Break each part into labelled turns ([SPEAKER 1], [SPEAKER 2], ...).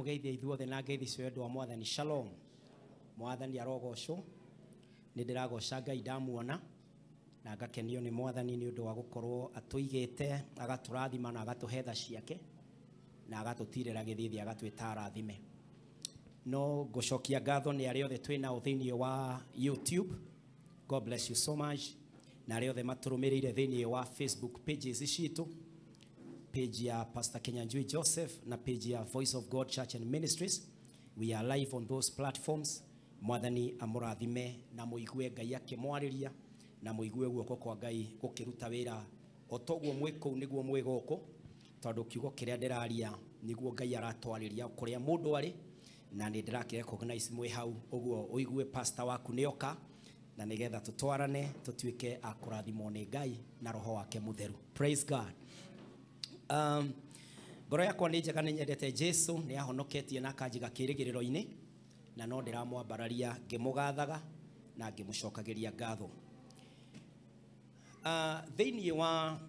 [SPEAKER 1] Mugeithia ithuothe na ngeithi cio endwa Mwathani. Shalom. Mwathani arogocwo. Nĩ ndĩragoca Ngai ndamuona na ngakenio nĩ Mwathani nĩ ũndũ wa gũkorwo atũigĩte, agatũrathima na agatũhe tha ciake na agatũtirĩra gĩthithi, agatwĩta arathime. No ngũcokia ngatho nĩ arĩa othe twĩ nao thĩinĩ wa YouTube. God bless you so much. Na arĩa othe matũrũmĩrĩire thĩinĩ wa Facebook pages citũ, page ya Pastor Kenyanjui Joseph na page ya Voice of God Church and Ministries. We are live on those platforms. Mwathani amũrathime na mũigue Ngai akĩmwarĩria na mũigue guoko kwa Ngai gũkĩruta wĩra o toguo mwĩ kũu nĩguo mwĩ gũkũ, tondũ kiugo kĩrĩa ndĩraria nĩguo Ngai aratwarĩria kũrĩa mũndũ arĩ, na nĩ ndĩrakĩ recognize mwĩ hau ũguo ũigue pastor waku nĩoka, na nĩgetha tũtwarane tũtuĩke a kũrathimwo nĩ Ngai na roho wake mũtheru. Praise God. Ngoro yakwa nĩ njega, nĩ nyendete Jesu, nĩ ahonoketie na akanjiga kĩrĩgĩrĩro-inĩ, na no ndĩramwambararia ngĩmũgathaga na ngĩmũcokagĩria ngatho. Thĩinĩ wa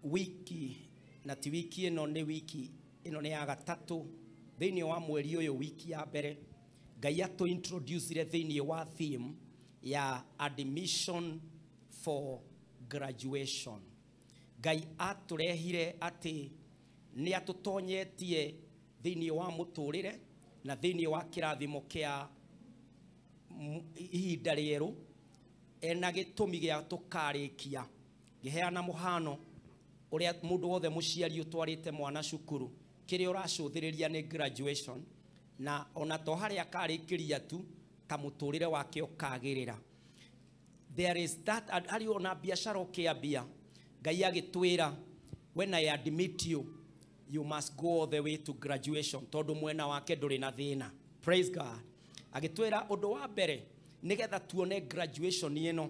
[SPEAKER 1] wiki, na ti wiki ĩno, nĩ wiki ĩno nĩ ya gatatũ thĩinĩ wa mweri ũyũ, wiki ya mbere Ngai atũ introducire thĩinĩ wa theme ya admission for graduation. Ngai atũrehire atĩ nĩ atũtonyetie thĩinĩ wa mũtũrĩre na thĩinĩ wa kĩrathimo kĩa ihinda rĩerũ, ena gĩtũmi gĩa tũkarĩkia. Ngĩheana mũhano ũrĩa mũndũ wothe mũciari ũtwarĩte mwana cukuru, kĩrĩa ũracũthĩrĩria nĩ graduation, na ona to harĩa akarĩkĩria tu, ta mũtũrĩre wake ũkagĩrĩra. There is that harĩ ona biacara ũkĩambia, Ngai agĩtwĩra when I admit you, you must go all the way to graduation, tondũ mwena wake ndũrĩ na thĩna. Praise God. Agĩtwĩra ũndũ wa mbere nĩgetha tuone graduation ĩno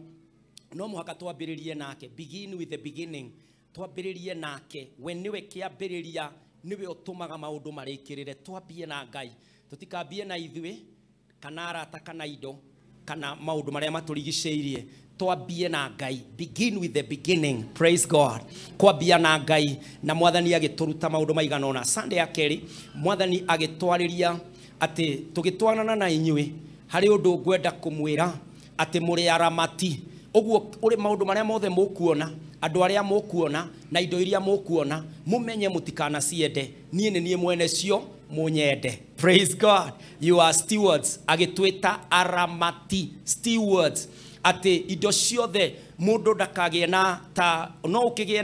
[SPEAKER 1] no mũhaka twambĩrĩrie nake. Begin with the beginning. Twambĩrĩrie nake, we nĩwe kĩambĩrĩria, nĩwe ũtũmaga maũndũ marĩkĩrĩre. Twambie na Ngai, tũtikambie na ithuĩ kana arata kana indo kana maũndũ marĩa matũrigicĩirie. Twambie na Ngai. Begin with the beginning. Praise God. Kwambia na Ngai, na Mwathani agĩtũruta maũndũ maigana ũna. Sunday ya kerĩ Mwathani agĩtwarĩria atĩ tũgĩtwarana na inyuĩ harĩ ũndũ ngwenda kũmwĩra atĩ mũrĩ aramati. Ũguo ũrĩ maũndũ marĩa mothe mũkuona, andũ arĩa mũkuona na indo iria mũkuona, mũmenye mũtikanaciende. Niĩ nĩ niĩ mwene cio, mũnyende. Praise God. You are stewards. Agĩtwĩta aramati, stewards. Atĩ indo ciothe mũndũ ndakagĩe na ta, no ũkĩgĩe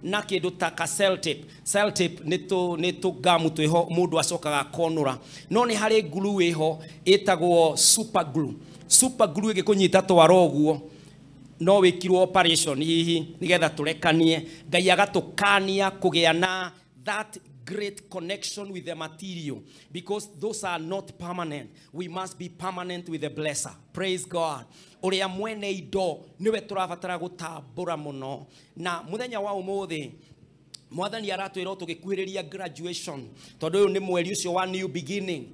[SPEAKER 1] na kĩndũ ta ka sellotape. Sellotape nĩ tũ gamu twĩho mũndũ acokaga akonũra, no nĩ harĩ glue ĩho ĩtagwo super glue. Super glue ĩgĩkũnyita twara ũguo no wĩkirwo operation hihi nĩgetha tũrekanie. Ngai agatũkania kũgĩa na that great connection with the material, because those are not permanent. We must be permanent with the blesser. Praise God. Ũrĩa mwene indo nĩwe tũrabatara gũtambũra mũno. Na mũthenya wa ũmũthĩ Mwathani aratwĩra tũgĩkuhĩrĩria graduation, tondũ ũyũ nĩ mweri ũcio wa new beginning.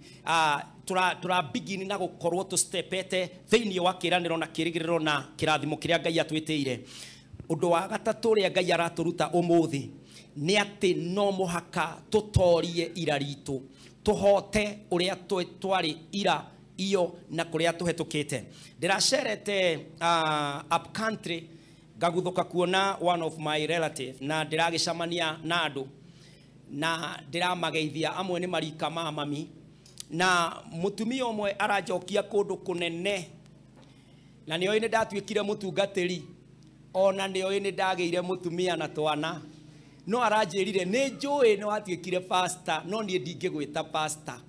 [SPEAKER 1] Tũra begin na gũkorwo tũstepete thĩinĩ wa kĩĩranĩro na kĩĩrĩgĩrĩro na kĩrathimo kĩrĩa Ngai atwĩtĩire. Ũndũ wa gatatũ ũrĩa Ngai aratũruta ũmũthĩ nĩ atĩ no mũhaka tũtorie ira ritũ, tũhote ũrĩa twarĩ ira iyo na kũrĩa tũhetũkĩte. Ndĩracerete up country ngaguthũka kuona one of my relative, na ndĩragĩcemania na andũ na ndĩramageithia, amwe nĩ marika ma mami, na mũtumia ũmwe aranjokia kũndũ kũnene, na nĩoĩ nĩ ndatuĩkire mũtungatĩri, ona nĩoĩ nĩ ndagĩire mũtumia na twana, no aranjĩrire nĩ njũĩ nĩ watuĩkire pastor, no niĩ ndingĩgwĩta pastor.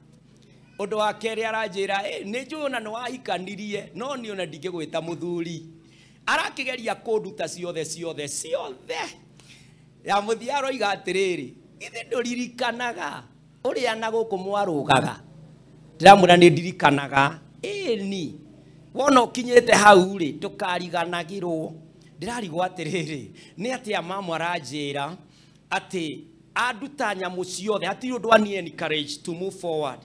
[SPEAKER 1] Ũndũ wa kerĩ aranjĩra, nĩ njũĩ ona nĩ wahikanirie, no niĩ ona ndingĩgwĩta mũthuri. Arakĩgeria kũnduta ciothe ciothe ciothe. Ya mũthia aroiga atĩrĩrĩ, githĩ ndũririkanaga ũrĩa na gũkũ mwarũgaga? Ndĩramwĩra nĩ ndirikanaga. Ĩni wona ũkinyĩte hau rĩ, ndũkariganagĩrwo. Ndĩrarigwo atĩrĩrĩ, nĩ atĩa mamu aranjĩra atĩ anduta nyamũ ciothe, hatirĩ ũndũ ani encourage to move forward.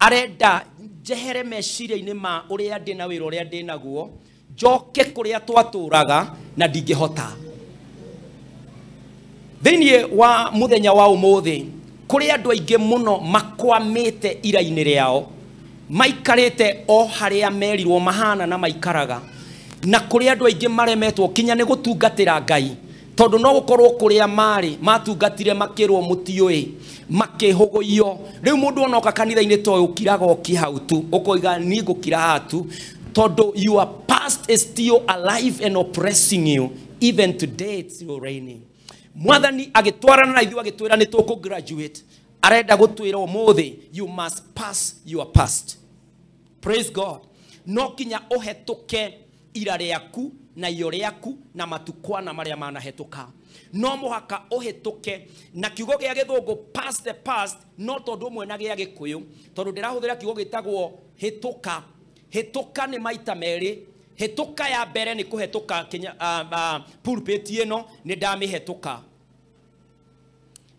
[SPEAKER 1] Arenda njehere meciria-inĩ ma ũrĩa ndĩ na wĩra ũrĩa ndĩ naguo, njoke kũrĩa twatũraga na ndingĩhota. Thĩinĩ wa mũthenya wa ũmũthĩ Kũrĩ andũ aingĩ mũno makwamĩte ira-inĩ rĩao, maikarĩte o harĩa merirwo mahana na maikaraga, na kũrĩ andũ aingĩ maremetwo kinya nĩ gũtungatĩra Ngai, tondũ no gũkorwo kũrĩa marĩ matungatire makĩrwo mũtiũĩ, makĩhũgũio. Rĩu mũndũ onoka kanitha-inĩ toĩ ũkiraga ũki hau tu, ũkoiga niĩ ngũkira haha tu, tondũ your past is still alive and oppressing you even today, it's still raining. Mwathani agĩtwarana na ithuĩ agĩtwĩra nĩ tũkũ graduate, arenda gũtwĩra ũmũthĩ you must pass your past. Praise God. No kinya ũhetũke ira rĩaku na iyo rĩaku na matukwana marĩa manahetũka, no mũhaka ũhetũke. Na kiugo gĩa gĩthũngũ pass the past no tondũ ũmwe na gĩa gĩkũyũ, tondũ ndĩrahũthĩra kiugo gĩtagwo hĩtũka. Hĩtũka nĩ maita merĩ. Hĩtũka ya mbere nĩ kũhetũka kinya pulpit ĩno nĩ ndamĩhetũka.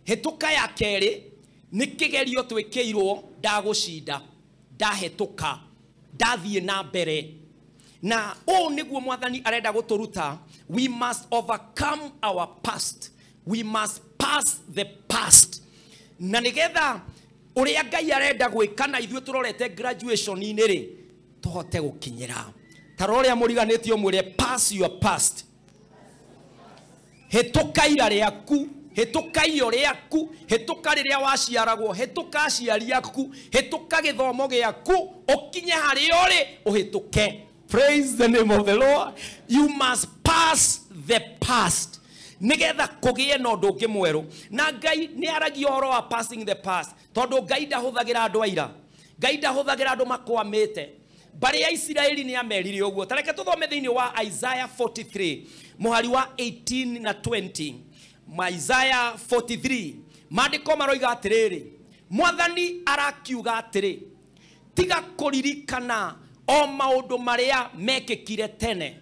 [SPEAKER 1] Hĩtũka ya kerĩ nĩ kĩgerio twĩkĩirwo ndagũcinda, ndahetũka, ndathiĩ na mbere. Na ũũ nĩguo mwathani arenda gũtũruta. We must overcome our past, we must pass the past. Na nĩgetha ũrĩa Ngai arenda gwĩka na ithuĩ tũrorete graduation-inĩ rĩ, tũhote gũkinyĩra. Ta rora ũrĩa mũriganĩtie ũmwĩre pass your past. Hĩtũka ira rĩaku, hĩtũka iyo rĩaku, hĩtũka rĩrĩa waciaragwo, hĩtũka aciari aku, hĩtũka gĩthomo gĩaku, ũkinye harĩa ũrĩ ũhĩtũke. Praise the name of the Lord. You must pass the past nĩgetha kũgĩe na ũndũ ũngĩ mwerũ. Na Ngai nĩ aragia ũhoro wa passing the past, tondũ Ngai ndahũthagĩra andũ aira, Ngai ndahũthagĩra andũ makwamĩte. Mbarĩ ya Isiraeli nĩ amerire ũguo. Ta reke tũthome thĩinĩ wa Isaiah 43 mũhari wa 18 na 20. Ma Isaiah 43 maandĩko maroiga atĩrĩrĩ, mwathani arakiuga atĩrĩ, tiga kũririkana o maũndũ marĩa mekĩkire tene.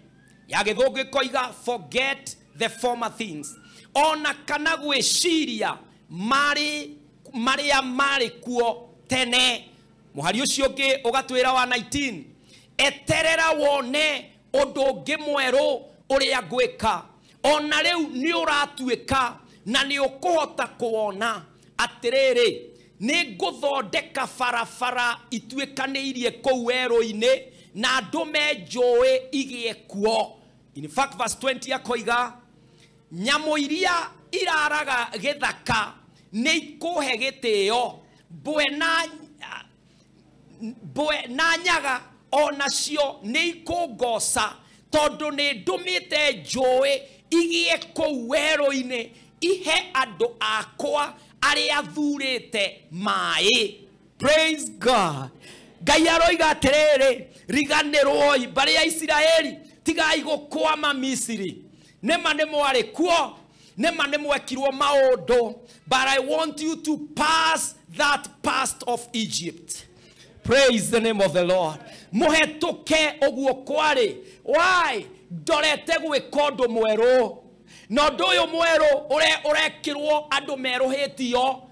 [SPEAKER 1] Ya gĩthũngũ ĩkoiga forget the former things, ona kana gwĩciria marĩa marĩ kuo tene. Mũhari ũcio ũngĩ ũgatwĩra wa 19, eterera wone ũndũ ũngĩ mwerũ ũrĩa ngwĩka, ona rĩu nĩ ũratuĩka na nĩ ũkũhota kũwona. Atĩrĩrĩ, nĩ ngũthondeka barabara ituĩkanĩirie kũu werũ-inĩ na ndũme njũĩ igĩe kuo. In fact, verse 20 akoiga nyamũ iria iraraga gĩthaka nĩ ikũhe gĩtĩo, mbwe na nyaga onacio nĩ ikũngoca, tondũ nĩ ndũmĩte njũĩ igĩe kũu werũ-inĩ ihe andũ akwa arĩa thurĩte maĩ. Praise God. Ngai aroiga atĩrĩrĩ, riganĩrwoi mbarĩ ya Isiraeli, tigai gũkwama Misiri. Nĩma nĩ mwarĩ kuo, nĩma nĩ mwekirwo maũndũ, but I want you to pass that past of Egypt. Praise the name of the Lord. Mũhetũke ũguo kwarĩ. Why? Ndorete gwĩka ũndũ mwerũ, na ũndũ ũyũ mwerũ ũrekĩrwo andũ merũhĩtio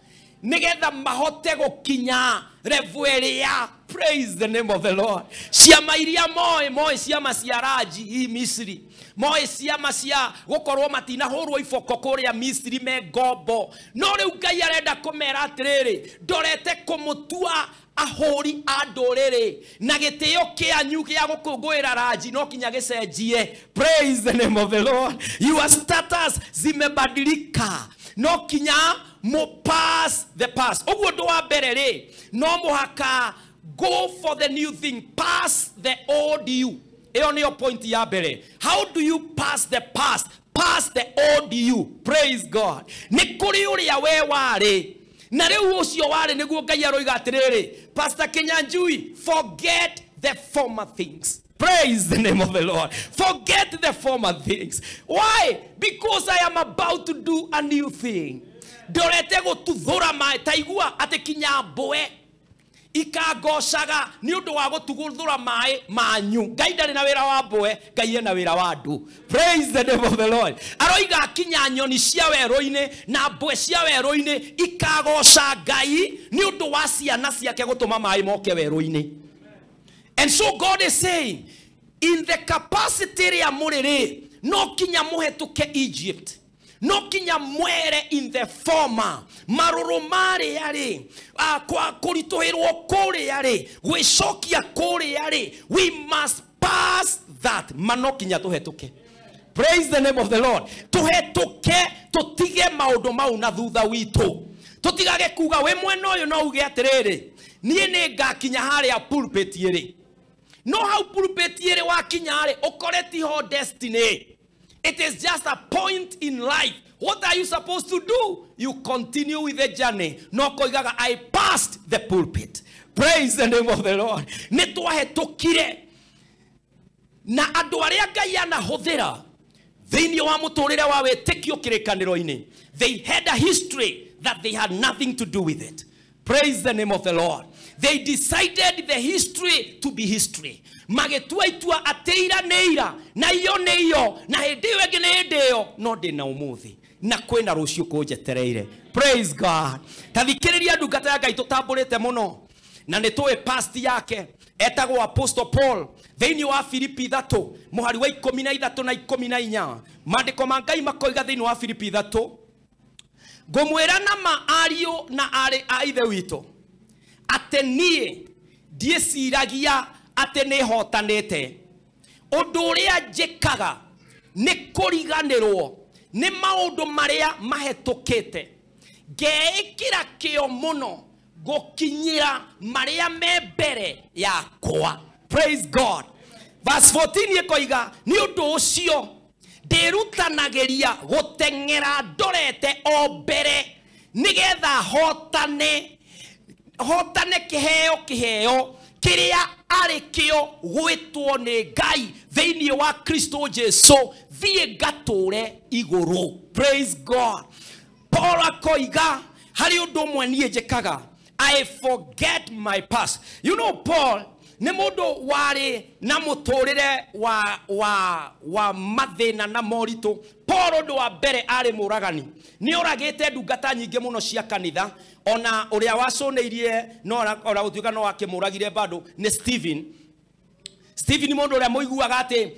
[SPEAKER 1] nĩgetha mahote gũkinya level ĩrĩa. Praise the name of the Lord. Ciama iria moĩ ciama cia Raji hii Misiri, moĩ ciama cia gũkorwo matinahũrwo iboko kũrĩa Misiri me ngombo. No rĩu Ngai arenda kũmera atĩrĩrĩ, ndorete kũmũtua ahũri a ndũrĩrĩ, na gĩtĩo kĩanyu gĩa gũkũngũĩra Raji no kinya gĩcenjie. Praise the name of the Lord. Your status zimebadilika, no kinya mo pass the past. Ũguo ũndũ wa mbere rĩ, no mũhaka go for the new thing, pass the old you. Ĩyo nĩyo point ya mbere. How do you pass the past? Pass the old you. Praise God. Nĩ kũrĩ ũrĩa we warĩ, na rĩu ũcio warĩ nĩguo Ngai aroiga atĩrĩrĩ, Pastor Kinyanjui, forget the former things. Praise the name of the Lord. Forget the former things. Why? Because I am about to do a new thing. Ndorete gũtuthũra maĩ, ta igua atĩ kinya mbwe ikangocaga nĩ ũndũ wa gũtuthũra maĩ manyu. Ngai ndarĩ na wĩra wa mbwe, Ngai ena wĩra wa andũ. Praise the name of the Lord. Aroiga kinya nyoni cia werũ-inĩ na mbwe cia werũ-inĩ ikagoca Ngai nĩ ũndũ wa ciana ciake gũtũma maĩ moke werũ-inĩ. And so God is saying, in the capacity ĩrĩa mũrĩ rĩ, no kinya mũhetũke Egypt, No kinya mwere in the former marũrũ marĩa rĩ, kũritũhĩrwo kũrĩa rĩ, gwĩcokia kũrĩa rĩ, we must pass that. Ma no kinya tũhetũke. Praise the name of the Lord. Tũhetũke, tũtige maũndũ mau na thutha witũ. Tũtigage kuga wĩ mwena ũyũ no uge atĩrĩrĩ, niĩ nĩ ngakinya harĩa pulpit ĩrĩ. No hau pulpit ĩrĩ wakinya rĩ, ũkore tiho destiny. It is just a point in life. What are you supposed to do? You continue with the journey. No koigaga, I passed the pulpit. Praise the name of the Lord. Nĩ twahĩtũkire. Na andũ arĩa Ngai anahũthĩra thĩinĩ wa mũtũrĩre wa wĩtĩkio kĩrĩkanĩro-inĩ, they had a history that they had nothing to do with it. Praise the name of the Lord. They decided the history to be history. Magĩtua itua atĩ ira nĩ ira, na iyo nĩ iyo, na hĩndĩ ĩyo ĩngĩ nĩ hĩndĩ ĩyo, no ndĩ na ũmũthĩ na kwĩna rũciũ kũnjetereire. Praise God. Ta thikĩrĩria ndungata ya Ngai tũtambũrĩte mũno, na nĩ tũĩ past yake, etagwo Apostle Paul. Thĩinĩ wa Filipi 3 mũhari wa 13 na 14, maandĩko ma Ngai makoiga thĩinĩ wa Filipi 3, ngũmwĩra na ma ariũ na aarĩ a ithe witũ atĩ niĩ ndiĩciragia atĩ nĩ hotanĩte. Ũndũ ũrĩa njĩkaga nĩ kũriganĩrwo nĩ maũndũ marĩa mahĩtũkĩte, ngeĩkĩra kĩo mũno gũkinyĩra marĩa me mbere yakwa. Praise God. Verse 14 ĩkoiga, nĩ ũndũ ũcio ndĩrutanagĩria gũteng'era ndorete o mbere, nĩgetha hotane, hotane kĩheo kĩheo kĩrĩa arĩ kĩo gwĩtwo nĩ Ngai thĩinĩ wa Kristo Jesu, thiĩ ngatũre igũrũ. Praise God. Paul akoiga harĩ ũndũ ũmwe niĩ njĩkaga, I forget my past. You know, Paul nĩ mũndũ warĩ na mũtũrĩre wa mathĩna na moritũ. Paul ũndũ wa mbere arĩ mũragani, nĩ oragĩte ndungata nyingĩ mũno cia kanitha, ona ũrĩa waconeirie no ona gũtuĩka no akĩmũragire bado nĩ Stephen. Stephen mũndũ ũrĩa mũiguaga atĩ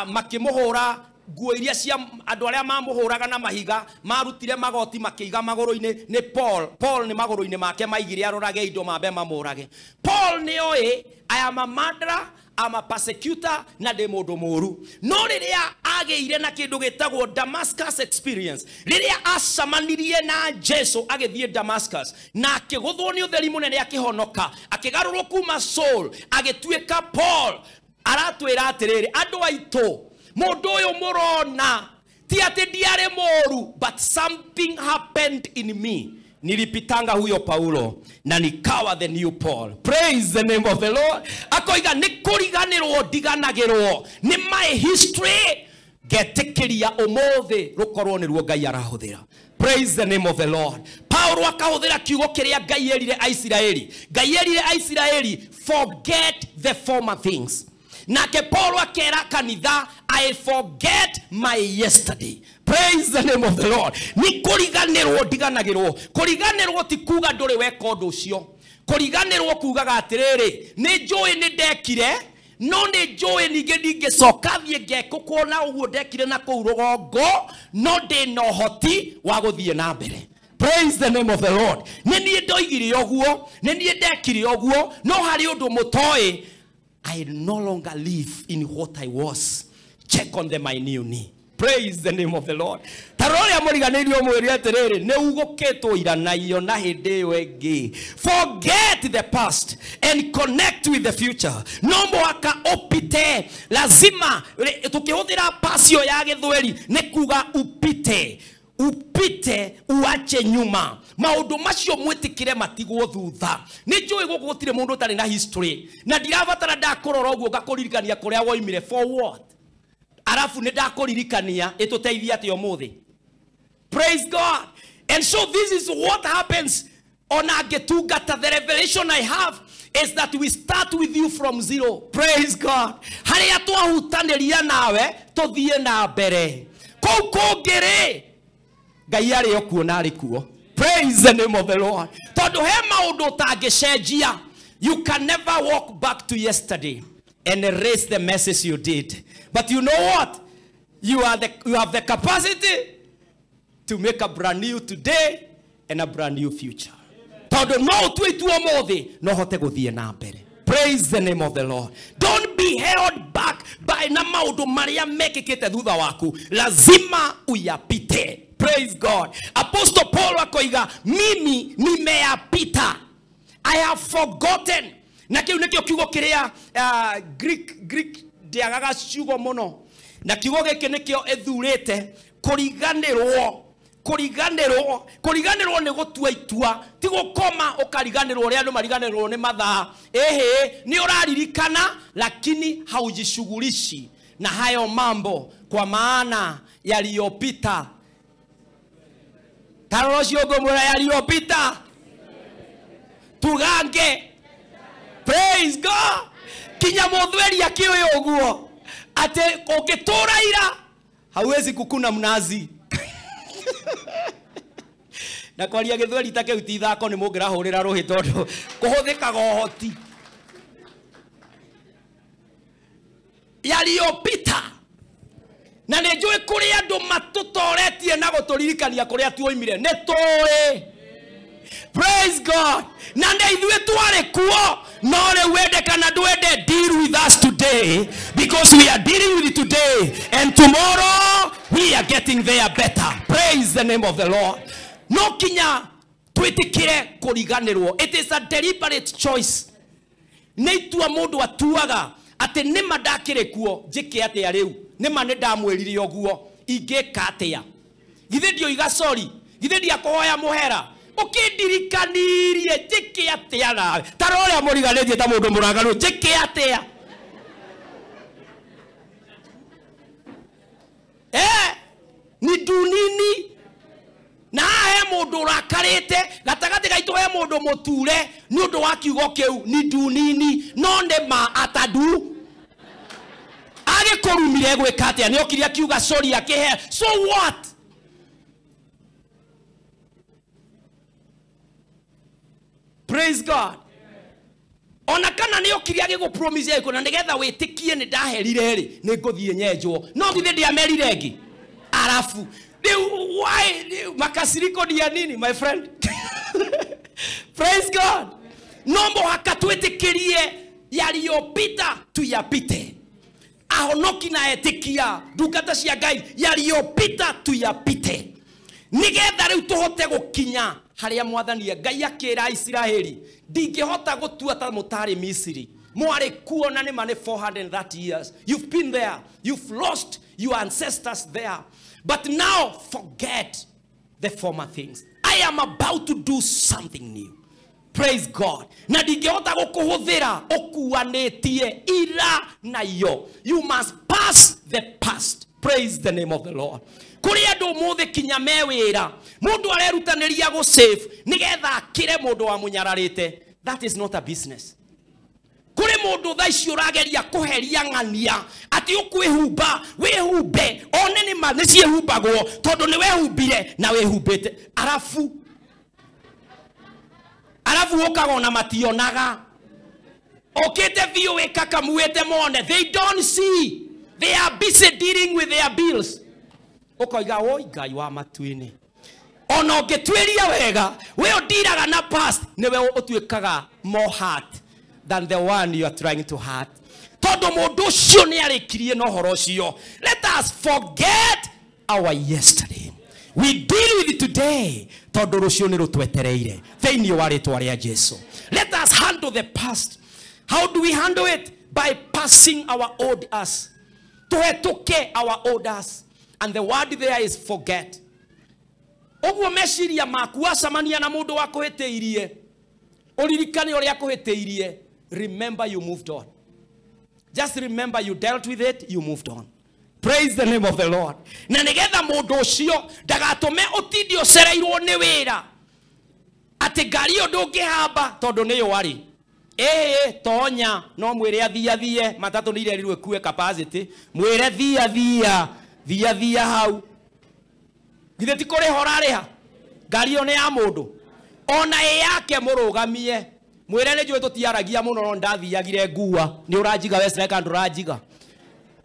[SPEAKER 1] makĩmũhũra nguo iria cia andũ arĩa mamũhũraga na mahiga, marutire magoti makĩiga magũrũ-inĩ nĩ Paul. Paul nĩ magũrũ-inĩ make maigire arorage indo mambe mamũrage. Paul nĩ oĩ, I am a murderer, I'm a persecutor, na ndĩ mũndũ mũũru. No rĩrĩa agĩire na kĩndũ gĩtagwo Damascus experience, rĩrĩa acemanirie na Jesu agĩthiĩ Damascus, na akĩgũthwo nĩ ũtheri mũnene akĩhonoka, akĩgarũrwo kuma Saul agĩtuĩka Paul. Aratwĩra atĩrĩrĩ, andũ aitũ, mũndũ ũyũ mũrona ti atĩ ndiarĩ mũũru, but something happened in me. Nilipitanga huyo Paulo na nikawa the new Paul. Praise the name of the Lord. Akoiga nĩ kũriganĩrwo ndiganagĩrwo nĩ my history, ngetĩkĩria ũmũthĩ rũkorwo nĩruo Ngai arahũthĩra. Praise the name of the Lord. Paulo akahũthĩra kiugo kĩrĩa Ngai erire Aisiraeli. Ngai erire Aisiraeli, forget the former things. Nake Paulo akera kanitha, I forget my yesterday. Praise the name of the Lord. Nĩ kũriganĩrwo ndiganagĩrwo. Kũriganĩrwo ti kuga ndũrĩ weka ũndũ ũcio. Kũriganĩrwo kugaga atĩrĩrĩ, nĩ njũĩ nĩ ndekire, no nĩ njũĩ ningĩ ndingĩcoka thiĩ ngekũkwo na ũguo ndekire na kũu rũgongo, no ndĩ na ũhoti wa gũthiĩ na mbere. Praise the name of the Lord. Nĩ niĩ ndoigire ũguo, nĩ niĩ ndekire ũguo, no harĩ ũndũ mũtoĩ. I no longer live in what I was. Check on them, my new knee. Praise the name of the Lord. Ta rora ũrĩa mũriganĩirio mwĩre atĩrĩrĩ, nĩ ugũkĩtwo ira na iyo na hĩndĩ ĩyo ĩngĩ. Forget the past and connect with the future. No mũhaka ũpite. Lazima tũkĩhũthĩra pasio ya gĩthweri nĩ kuga upite. Upite uache nyuma. Maũndũ macio mwĩtĩkĩre matigwo thutha. Nĩ njũĩ gũkũ gũtirĩ mũndũ ũtarĩ na history, na ndirabatara ndakũrora ũguo ngakũririkania kũrĩa woimire. For what? Arafu nĩ ndakũririkania ĩtũteithie atĩa ũmũthĩ. Praise God. And so this is what happens on angĩtungata. The revelation I have is that we start with you from zero. Praise God. Harĩa twahutanĩria nawe tũthiĩ na mbere. Kũu kũngĩ rĩ, Ngai arĩ o kuo na arĩ kuo. Praise the name of the Lord. Tondũ he maũndũ ũtangĩcenjia. You can never walk back to yesterday and erase the messes you did. But you know what? You have the capacity to make a brand new today and a brand new future. Tondu no utue itua umuthi no hote guthie na mbere. Praise the name of the Lord. Don't be held back by na maundu maria mekikite thutha waku. Lazima uyapite. Praise God. Apostle Paul akoiga, mimi nimeyapita. I have forgotten. Na kiu nikio kiugo kiria Greek ndiagaga ciugo muno. Na kiugo giki nikio ethurite kuriganirwo. Kuriganirwo, kuriganirwo ni gutua itua, ti gukoma ukariganirwo uria andu mariganirwo ni mathaa. Ehe, ni uraririkana lakini haujishughulishi na hayo mambo kwa maana yaliyopita. Tarora cio ngumwira yaliyopita. Tugange. Praise God. Kinya muthweri akiuya uguo ati ungitura ira hauwezi kukuna mnazi. Na kwaria githweri ta kiu ti ithako ni mungirahurira ruhi tondu kuhuthikaga uhoti. Yaliyopita. Na nĩ njũĩ kũrĩ andũ matũtoretie na gũtũririkania kũrĩa tuoimire. Nĩ tũĩ. Praise God. Na nĩ ithuĩ twarĩ kuo, no rĩu wende kana ndwende, deal with us today because we are dealing with it today and tomorrow we are getting there better. Praise the name of the Lord. No kinya twĩtĩkĩre kũriganĩrwo. It is a deliberate choice. Nĩ itua mũndũ atuaga atĩ nĩma ndakĩrĩ kuo njĩke atĩa rĩu, nĩma nĩ ndamwĩrire ũguo ingĩka atĩa, githĩ ndioiga sorry, githĩ ndiakũhoya mũhera, ũkĩndirikanirie njĩke atĩa nawe, ta rora ũrĩa mũriganĩtie ta mũndũ mũragaru, njĩke atĩa? Ni ndunini. Na haha he mũndũ ũrakarĩte gatagatĩ gaitũ, he mũndũ mũture nĩ ũndũ wa kiugo kĩu ni ndunini, no nĩ ma atadu agĩkũrumire gwĩka atĩa? Nĩ okire akiuga sorry akĩhe. So what? Praise God. Ona kana nĩ okire agĩgũpromise agĩkwĩra nĩgetha wĩtĩkie nĩ ndaherire rĩ, nĩ ngũthiĩ nyenjwo, no githĩ ndiamerire ĩngĩ? Arafu why makasiriko ni ya nini, my friend? Praise God. No mũhaka twĩtĩkĩrie yaliyopita tuyapite. Ahonoki na etikia ndungata cia Ngai, yaliyopita tuyapite, nigetha rĩu tũhote gũkinya harĩa mwathani Ngai akĩra Isiraeli, ndingĩhota gũtua ta mũtarĩ Misiri. Mwarĩ kuo na nĩma nĩ 430 years. You've been there. You've lost your ancestors there. But now forget the former things. I am about to do something new. Praise God. Na ndingĩhota gũkũhũthĩra ũkuanĩtie ira na yo. You must pass the past. Praise the name of the Lord. Kũrĩ andũ ũmũthĩ kinya me wĩra, mũndũ arerutanĩria gũ save nĩgetha akĩre mũndũ wamũnyararĩte. That is not a business. Kũrĩ mũndũ thaa ici ũrageria kũheria ng'ania atĩ ũkwĩhumba wĩhumbe one nĩ ma nĩ ciĩhumbagwo tondũ nĩ wehumbire na wĩhumbĩte, arabu arabu ũkaga ona mationaga, ũkĩte biũ wĩkakamuĩte mone. They don't see. They are busy dealing with their bills. Ũkoiga oi Ngai wa matu-inĩ, ona ũngĩtuĩria wega we ũndiraga na past nĩwe ũtuĩkaga more heart than the one you are trying to hurt. Tondu mundu ucio ni arikirie na uhoro ucio. Let us forget our yesterday. We deal with it today. Tondu rucio ni rutwetereire thiini wa ritwa ria Jesu. Let us handle the past. How do we handle it? By passing our old us. Tuhetuke our old us. And the word there is forget. Uguo meciria maku wacemania na mundu wakuhitiirie, uririkane uria akuhitiirie. Remember you moved on. Just remember you dealt with it, you moved on. Praise the name of the Lord. Na nigetha mundu ucio ndagatume utindi ucereirwo ni wira ati ngari iyo ndungihamba tondu niyo ari. Tonya no mwire athia thie matatu ni irerirwo ikue capacity, mwire thia thia thia thia hau, githĩ ti kũrĩha ũrarĩha? Ngari iyo nĩ ya mũndũ ona ĩ yake, mũrũgamie mwire nĩ njũĩ tũtiaragia mũno no ndathiagire ngua nĩ ũranjiga we kana ndũranjiga.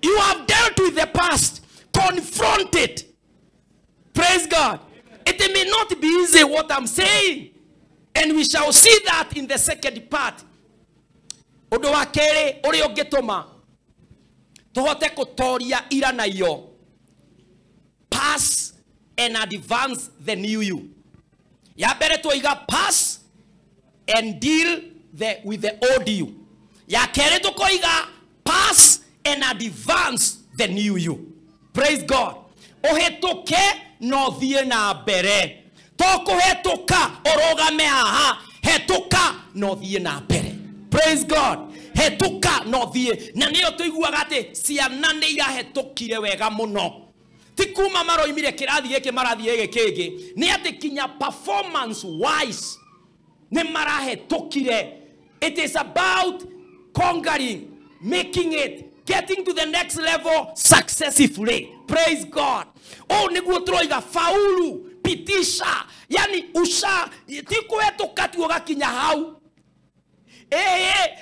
[SPEAKER 1] You have dealt with the past. Confront it. Praise God. It may not be easy what I'm saying, and we shall see that in the second part. Ũndũ wa kerĩ ũrĩa ũngĩtũma tũhote gũtoria ira na iyo, pass and advance the new you. Ya mbere twoiga pass and deal with the old you. Ya kerĩ tũkoiga pass and advance the new you. Praise God. Ũhĩtũke no thiĩ na mbere. To kũhĩtũka ũrũgame haha, hetũka no thiĩ na mbere. Praise God. Hetũka no thiĩ. Na nĩyo tũiguaga atĩ ciana nĩ irahetũkire wega mũno. Ti kuma maroimire kĩrathi gĩkĩ marathiĩ gĩkĩ kĩngĩ, nĩ atĩ kinya performance wise nĩ marahetũkire. It is about conquering, making it, getting to the next level successfully. Praise God. Oh, nĩguo tũroiga faulu, pitisha, yani usha, ti kũhetũka tu ũgakinya hau.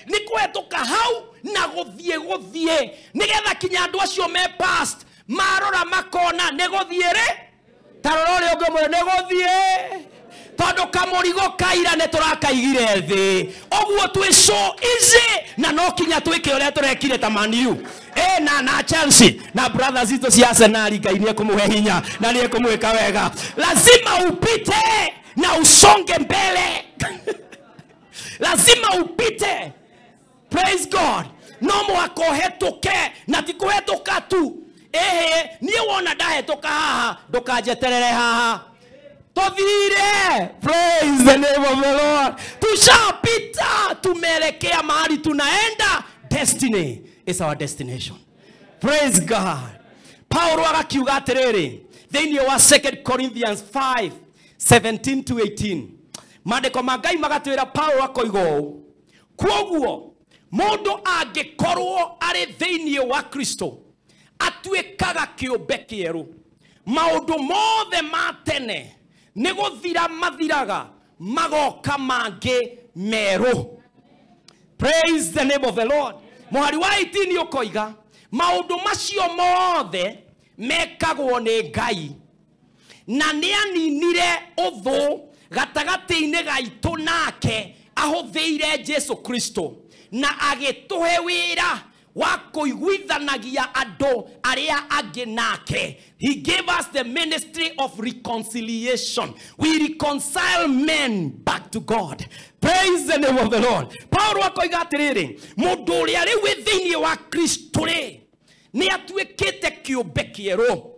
[SPEAKER 1] Nĩ kũhetũka hau na gũthiĩ gũthiĩ nĩgetha kinya andũ acio me past marora makona nĩ gũthiĩ rĩ, ta rora ũrĩa ũngĩ ũmwĩre nĩ gũthiĩ, tondũ kamũrigo kaira nĩ tũrakaigire thĩ. Ũguo twĩ so easy na no kinya twĩke ũrĩa tũrekire ta Man U na Chelsea na brothers itũ cia Arsenal. Ngai nĩ ekũmũhe hinya na nĩ ekũmwĩka wega. Lazima upite na usonge mbele. Lazima upite. Praise God. No mũhaka ũhetũke, na ti kũhetũka tu. Niĩ wona ndahetũka haha, ndũkanjeterere haha. Tũthire. Praise the name of the Lord. Tushapita, tumeelekea mahali tunaenda. Destiny is our destination. Praise God. Paulo agakiuga atĩrĩrĩ thĩinĩ wa 2 Corinthians 5:17 to 18. Maandĩko ma Ngai magatwĩra Paulo akoiga ũũ, kwoguo mũndũ angĩkorwo arĩ thĩinĩ wa Kristo atuĩkaga kĩũmbe kĩerũ, maũndũ mothe ma tene nĩ gũthira mathiraga, magoka mangĩ merũ. Praise the name of the Lord. Mũhari wa 18 ũkoiga maũndũ macio mothe mekagwo nĩ Ngai, na nĩ aninire ũthũ gatagatĩ-inĩ gaitũ nake ahũthĩire Jesu Kristo, na agĩtũhe wĩra wa kũiguithanagia andũ arĩa angĩ nake. He gave us the ministry of reconciliation. We reconcile men back to God. Praise the name of the Lord. Paulo akoiga atĩrĩrĩ, mũndũ ũrĩa rĩu wĩ thĩinĩ wa Kristo rĩ, nĩ atuĩkĩte kĩũmbe kĩerũ.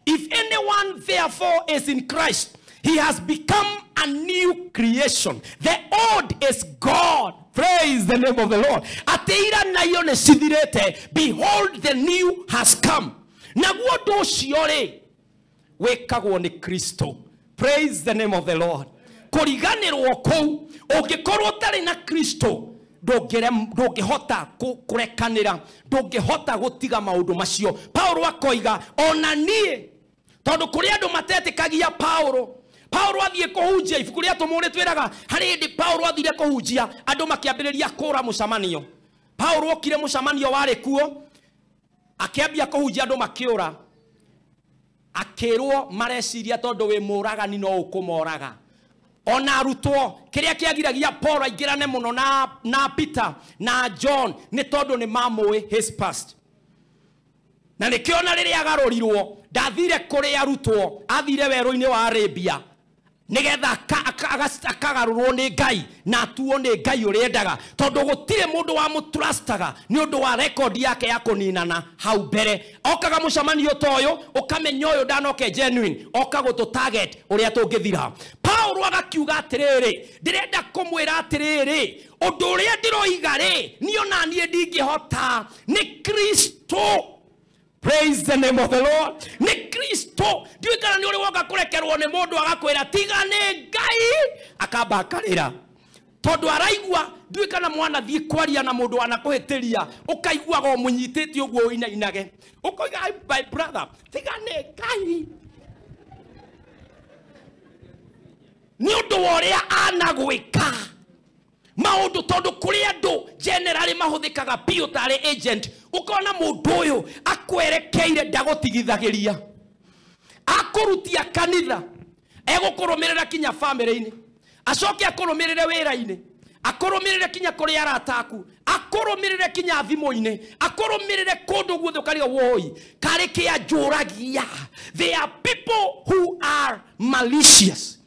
[SPEAKER 1] If anyone therefore is in Christ, he has become a new creation. The old is gone. Praise the name of the Lord. Atĩ ira na iyo nĩ cithirĩte. Behold, the new has come. Naguo ũndũ ũcio rĩ, wĩkagwo nĩ Kristo. Praise the name of the Lord. Kũriganĩrwo kũu, ũngĩkorwo ũtarĩ na Kristo, ndũngĩhota kũrekanĩra, ndũngĩhota gũtiga maũndũ macio. Paulo akoiga ona niĩ, tondũ kũrĩ andũ matetĩkagia Paulo. Paulo athiĩ kũhunjia, ibuku rĩa Atũmwo rĩtwĩraga harĩ hĩndĩ Paulo athire kũhunjia, andũ makĩambĩrĩria kũra mũcemanio. Paulo okire mũcemanio warĩ kuo, akĩambia kũhunjia, andũ makĩũra. Akĩrwo mareciria tondũ wĩ mũragani no ũkũmoraga. Ona arutwo kĩrĩa kĩagiragia Paul aingĩrane mũno na Peter na John nĩ tondũ nĩ mamũĩ his past. Na nĩkĩo ona rĩrĩa agarũrirwo ndathire kũrĩ arutwo, athire werũ-inĩ wa Arabia nĩgetha akagarũrwo nĩ Ngai na atuo nĩ Ngai ũrĩa endaga, tondũ gũtirĩ mũndũ wamũtrustaga nĩ ũndũ wa rekondi yake ya kũninana hau mbere. Okaga mũcemanio ta ũyũ ũkamenya ũyũ ndanoke genuine, oka gũtũ target ũrĩa tũngĩthira. Paulo agakiuga atĩrĩrĩ, ndĩrenda kũmwĩra atĩrĩrĩ, ũndũ ũrĩa ndĩroiga rĩ, niĩ ona niĩ ndingĩhota, nĩ Kristo. Praise the name of the Lord. Nĩ Kristo. Ndiũĩ kana nĩ ũrĩ woka kũrekerwo nĩ mũndũ agakwĩra tiga nĩ Ngai, akamba akarĩra tondũ araigua. Ndiũĩ kana mwana thiĩ kwaria na mũndũ anakũhĩtĩria, ũkaiguaga ũmũnyitĩte ũguo ũinainage, ũkoiga my brother, tiga nĩ Ngai, nĩ ũndũ wa ũrĩa anagwĩka maũndũ, tondũ kũrĩ andũ generally mahũthĩkaga biũ tarĩ agent. Ũkona mũndũ ũyũ akwerekeire ndagũtigithagĩria, akũrutia kanitha, Egũkũrũmĩrĩra kinya family-inĩ, acoke akũrũmĩrĩre wĩra-inĩ, akũrũmĩrĩre kinya kũrĩ arata aku, akũrũmĩrĩre kinya thimũ-inĩ, akũrũmĩrĩre kũndũ guothe ũkaria woi karĩ kĩanjũragia. There are people who are malicious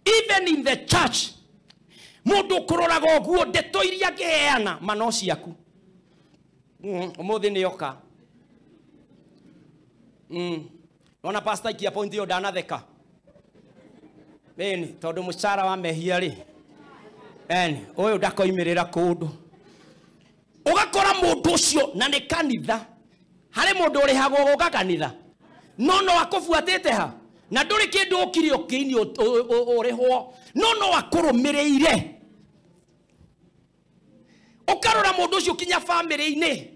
[SPEAKER 1] even in the church. Mũndũ ũkũroraga ũguo ndeto iria angĩheana ma no ciaku. Ũmũthĩ nĩ oka. Ona pastor ikia point ĩyo ndanatheka. Ĩni tondũ mũcara wa mehia rĩ, eni ũyũ ndakoimĩrĩra kũndũ. Ũgakora mũndũ ũcio na nĩ kanitha. Harĩ mũndũ ũrĩhagwo gũka kanitha, no no akũbuatĩte ha, na ndũrĩ kĩndũ ũkire ũkĩini ũrĩhwo, no no akũrũmĩrĩire. Ũkarora mũndũ ũcio kinya family-inĩ,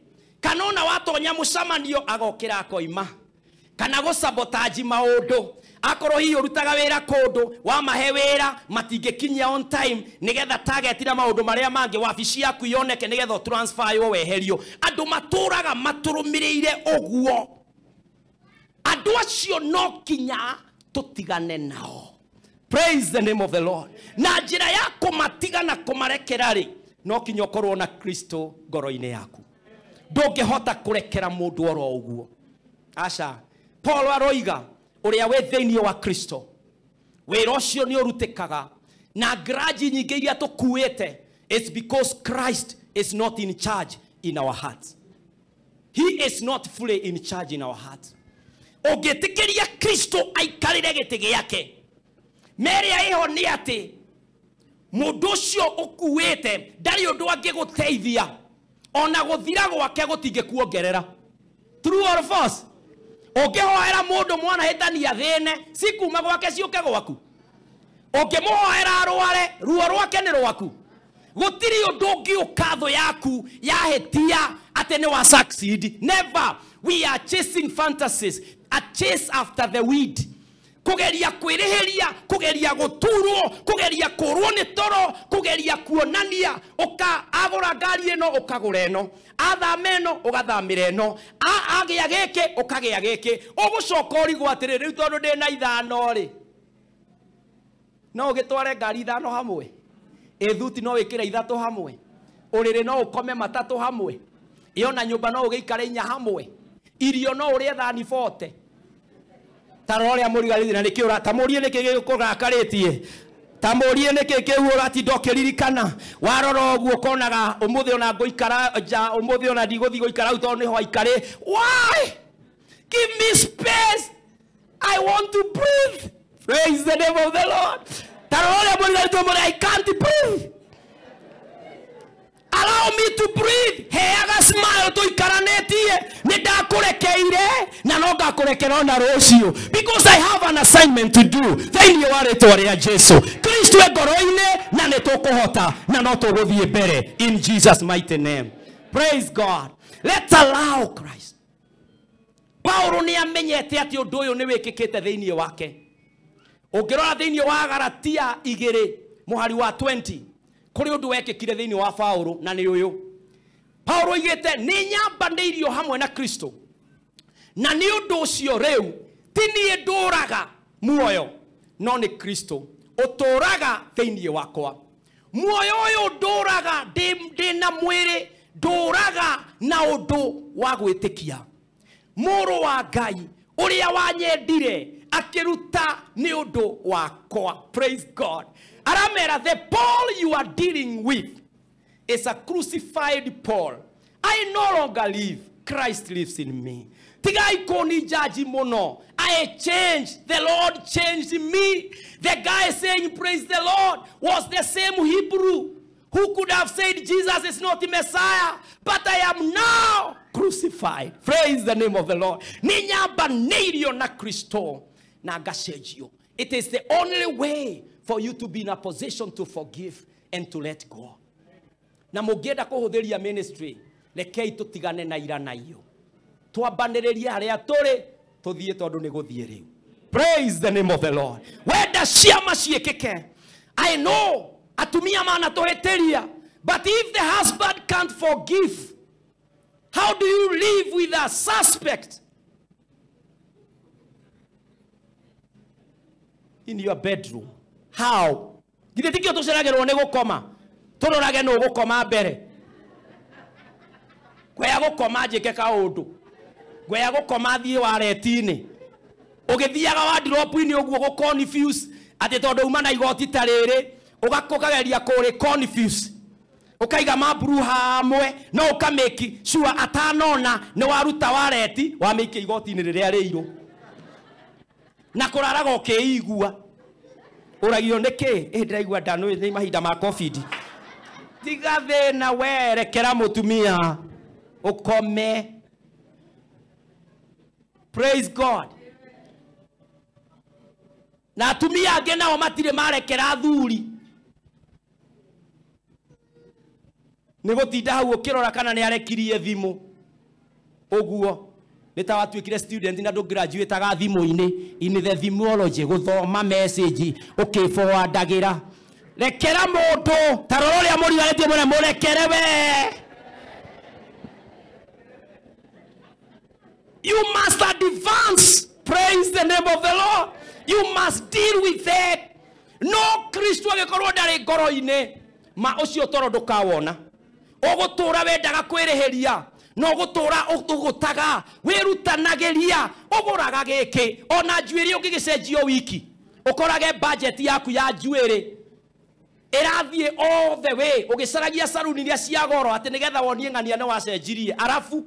[SPEAKER 1] kana ona watonya mũcemanio agokĩra akoima, kana gũsabotage maũndũ. Akorwo hihi ũrutaga wĩra kũndũ, wamahe wĩra matingĩkinyia on time nĩgetha target na maũndũ marĩa mangĩ, wabici yaku yoneke nĩgetha ũtransferwo weherio. Andũ matũraga matũrũmĩrĩire ũguo. Andũ acio no kinya tũtigane nao. Praise the name of the Lord. Na njĩra ya kũmatiga na kũmarekera rĩ, no kinya ũkorwo na Kristo ngoro-inĩ yaku. Ndũngĩhota kũrekera mũndũ oro ũguo. Aca. Paul aroiga ũrĩa wĩ thĩinĩ wa Kristo, wĩra ũcio nĩ ũrutĩkaga, na grudge nyingĩ iria tũkuĩte, it's because Christ is not in charge in our hearts. He is not fully in charge in our hearts. Ũngĩtĩkĩria Kristo aikarĩre gĩtĩ gĩake, merĩa ĩho nĩ atĩ mũndũ ũcio ũkuĩte ndarĩ ũndũ angĩgũteithia, ona gũthira gwake gũtingĩkuongerera. True or false? Ũngĩhoera mũndũ mwanahĩtania thĩne, cikuma gwake ciũke gwaku. Ũngĩmũhoera arware, ruo rwake nĩ rwaku. Gũtirĩ ũndũ ũngĩũka thũ yaku yahĩtia atĩ nĩ wa succeed. Never. We are chasing fantasies, a chase after the weed. Kũgeria kwĩrĩhĩria, kũgeria gũturwo, kũgeria kũrwo nĩ toro, kũgeria kuonania, ũka agũra ngari ĩno ũkagũra ĩno, athama ĩno ũgathamĩra ĩno, agĩa gĩkĩ ũkagĩa gĩkĩ. Ũgũcoka ũrigwo atĩrĩ, rĩu tondũ ndĩna ithano rĩ, no ũgĩtware ngari ithano hamwe, ĩthuti no wĩkĩre ithatũ hamwe, ũrĩrĩ no ũkome matatũ hamwe, ĩyo na nyũmba no ũgĩikare inya hamwe, irio no ũrĩe thani 40. Ta rora ũrĩa mũrigarĩtie na nĩkĩ ũra, ta mũrie nĩkĩ gĩgũkũrakarĩtie, ta mũrie nĩkĩ kĩu ũratinda ũkĩririkana. Warora ũguo ũkonaga ũmũthĩ ona ngũikara nja, ũmũthĩ ona ndigũthiĩ gũikara hau tondũ nĩho aikarĩ. Why? Give me space. I want to breathe. Praise the name of the Lord. Ta rora ũrĩa mũrigarĩtie ũmũrĩe, I can't breathe. Allow me to breathe. Heaga smile tũikaranĩtie. Nĩ ndakũrekeire na no ngakũrekera ona rũciũ, because I have an assignment to do. Thĩinĩ wa rĩtwa rĩa Jesu Kristo e ngoro-inĩ, na nĩ tũkũhota na no tũgũthiĩ mbere in Jesus mighty name. Praise God. Let's allow Christ. Paulo nĩ amenyete atĩ ũndũ ũyũ nĩ wĩkĩkĩte thĩinĩ wake. Ũngĩrora thĩinĩ wa Galatia 2 mũhari wa 20, kũrĩ ũndũ wekĩkire thĩinĩ wa Paulo, na nĩ ũyũ. Paulo oigĩte nĩ nyambanĩirio hamwe na Kristo, na nĩ ũndũ ũcio rĩu ti niĩ ndũraga muoyo, no nĩ Kristo ũtũraga thĩinĩ wakwa. Muoyo ũyũ ndũraga ndĩ na mwĩrĩ, ndũraga na ũndũ wa gwĩtĩkia Mũrũ wa Ngai ũrĩa wanyendire akĩruta nĩ ũndũ wakwa. Praise God. Aramera, the Paul you are dealing with is a crucified Paul. I no longer live, Christ lives in me. Tigai kuni jaji mono. I changed. The Lord changed me. The guy saying praise the Lord was the same Hebrew who could have said Jesus is not the Messiah, but I am now crucified. Praise the name of the Lord. Ninyambanĩirio na Kristo na ngacenjio. It is the only way for you to be in a position to forgive and to let go. Na mũngĩenda kũhũthĩria ministry, rekei tũtigane na ira na iyo. Twambanĩrĩrie harĩa tũrĩ, tũthiĩ tondũ nĩ gũthiĩ rĩu. Praise the name of the Lord. Wenda ciama ciĩkĩke. I know atumia manatũhĩtĩria, but if the husband can't forgive, how do you live with a suspect? In your bedroom. How? Githĩ tikĩo tũceragĩrwo nĩ gũkoma? Tũrorage nũ ũgũkoma mbere. Ngwea gũkoma njĩke kaũndũ. Ngwea gũkoma thiĩ wareti-inĩ. Ũgĩthiaga wardrobe-inĩ ũguo gũ confuse atĩ tondũ uma na igoti ta rĩrĩ, ũgageria kũrĩ confuse. Ũkaiga mamburu hamwe no ũkamĩki sure atanona nĩ waruta wareti wamĩikia igoti-inĩ rĩrĩa rĩirũ. Na kũraraga ũkĩigua. Ũragio nĩ kĩ? Ĩ ndĩraigua ndanũ nĩ mahinda ma COVID. Tiga thĩna we, rekera mũtumia ũkome. Praise God. Na atumia angĩ nao matirĩ marekera athuri. Nĩ gũtinda hau ũkĩrora kana nĩ arekirie thimũ. Ũguo nĩ ta watuĩkire student na ndũgraduateaga thimũ-inĩ in the thimology gũthoma message ũkĩforwardagĩra. Rekera mũndũ ta rora ũrĩa mũriganĩtie mũne mũrekere we. You must advance. Praise the name of the Lord. You must deal with it. No Kristo agĩkorwo ndarĩ ngoro-inĩ, ma ũcio toro ndũkawona. Ũgũtũra wendaga kwĩrĩhĩria, no ũgũtũra ũgũtaga, wĩrutanagĩria, ũgũraga gĩkĩ, ona njuĩrĩ ũngĩgĩcenjio wiki, ũkorage budget yaku ya njuĩrĩ ĩrathiĩ all the way, ũgĩcaragia saruni iria cia goro atĩ nĩgetha wonie ng'ania nĩ wacenjirie. Arabu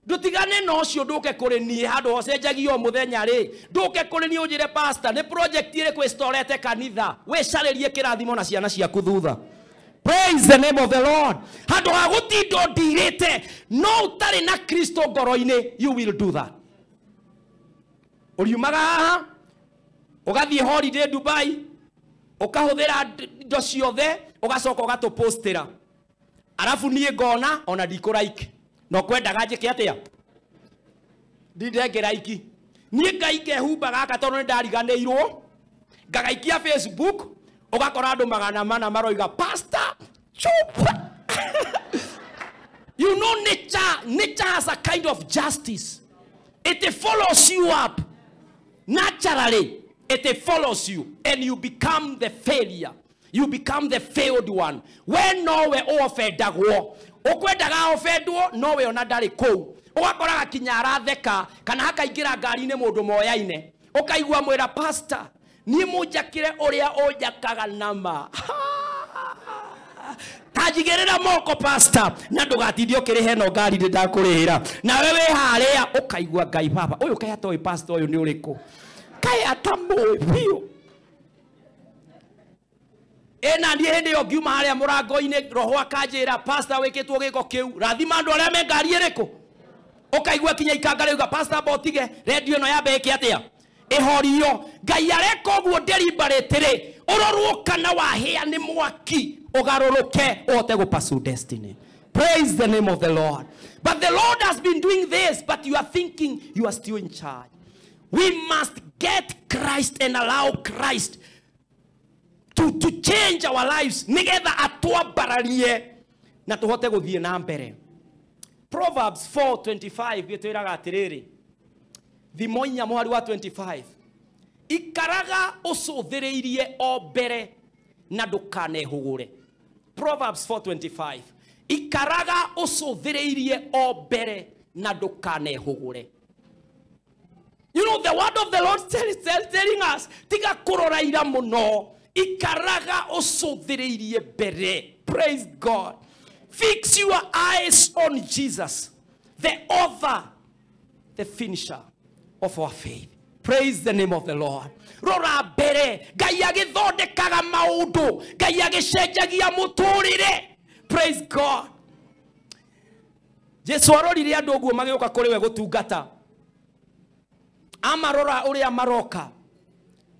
[SPEAKER 1] ndutigane na ũcio ndũke kũrĩ niĩ handũ hocenjagia o mũthenya rĩ, ndũke kũrĩ niĩ ũnjĩre pastor nĩ project ĩrĩkũ ĩstorete kanitha, wĩcarĩrie kĩrathimo na ciana ciaku thutha. Praise the name of the Lord. Handũ ha gũtinda ũndirĩte no ũtarĩ na Kristo ngoro-inĩ, you will do that. Ũriumaga haha ũgathiĩ holiday Dubai, ũkahũthĩra indo ciothe, ũgacoka ũgatũpostĩra, arabu niĩ ngona ona ndikũraike. No kwendaga njĩke atĩa? Ndindengĩraiki. Niĩ Ngai ngehumba gaka tondũ nĩ ndariganĩirwo, ngagaikia Facebook, ũgakora andũ 400 maroiga pastor chupa. You know nature has a kind of justice. It follows you up. Naturally, it follows you and you become the failure. You become the failed one. We nowe ũofendagwo. Ũkwendaga ofendwo nowe ona ndarĩ kũu. Ũgakoraga kinya aratheka kana hakaingĩra ngari-inĩ mũndũ moyaine. Ũkaigua mwĩra pastor, niĩ mũnjakĩre ũrĩa ũnjakaga nama. Ta njigĩrĩra moko pastor, na ndũgatinde ũkĩrĩha ĩno ngari ndĩ ndakũrĩhĩra. Nawe wĩ harĩa ũkaigua Ngai baba, ũyũ kaĩ atoĩ pastor ũyũ nĩ ũrĩkũ? Kaĩ atamũĩ biũ. Ĩna niĩ hĩndĩ ĩyo ngiuma harĩa mũrango-inĩ roho akanjĩra pastor wĩkĩtwo gĩko kĩu, rathima andũ arĩa me ngari ĩrĩkũ? Ũkaigua kinya ikanga rĩuga pastor amba ũtige redio ĩno yambe ĩke atĩa? Ĩhorio. Ngai areka ũguo deliberately, ũrorwo kana wahĩa nĩ mwaki, ũgarũrũke ũhote gũ pursue destiny. Praise the name of the Lord. But the Lord has been doing this, but you are thinking you are still in charge. We must get Christ and allow Christ to change our lives nigetha atwambararie na tuhote guthie na mbere. Proverbs 4:25 gitwiraga atiriri, thimo inya mũhari wa 25, ikaraga ũcũthĩrĩirie o mbere na ndũkanehũgũre. Proverbs 4:25, ikaraga ũcũthĩrĩirie o mbere na ndũkanehũgũre. You know the word of the Lord telling us, tiga kũrora ira mũno, ikaraga ũcũthĩrĩirie mbere. Praise God. Fix your eyes on Jesus, the author, the finisher of our faith. Praise the name of the Lord. Rora mbere, Ngai agĩthondekaga maũndũ, Ngai agĩcenjagia mũtũrĩre. Praise God. Jesu arorire andũ ũguo magĩũka kũrĩ we gũtungata. Amarora ũrĩa maroka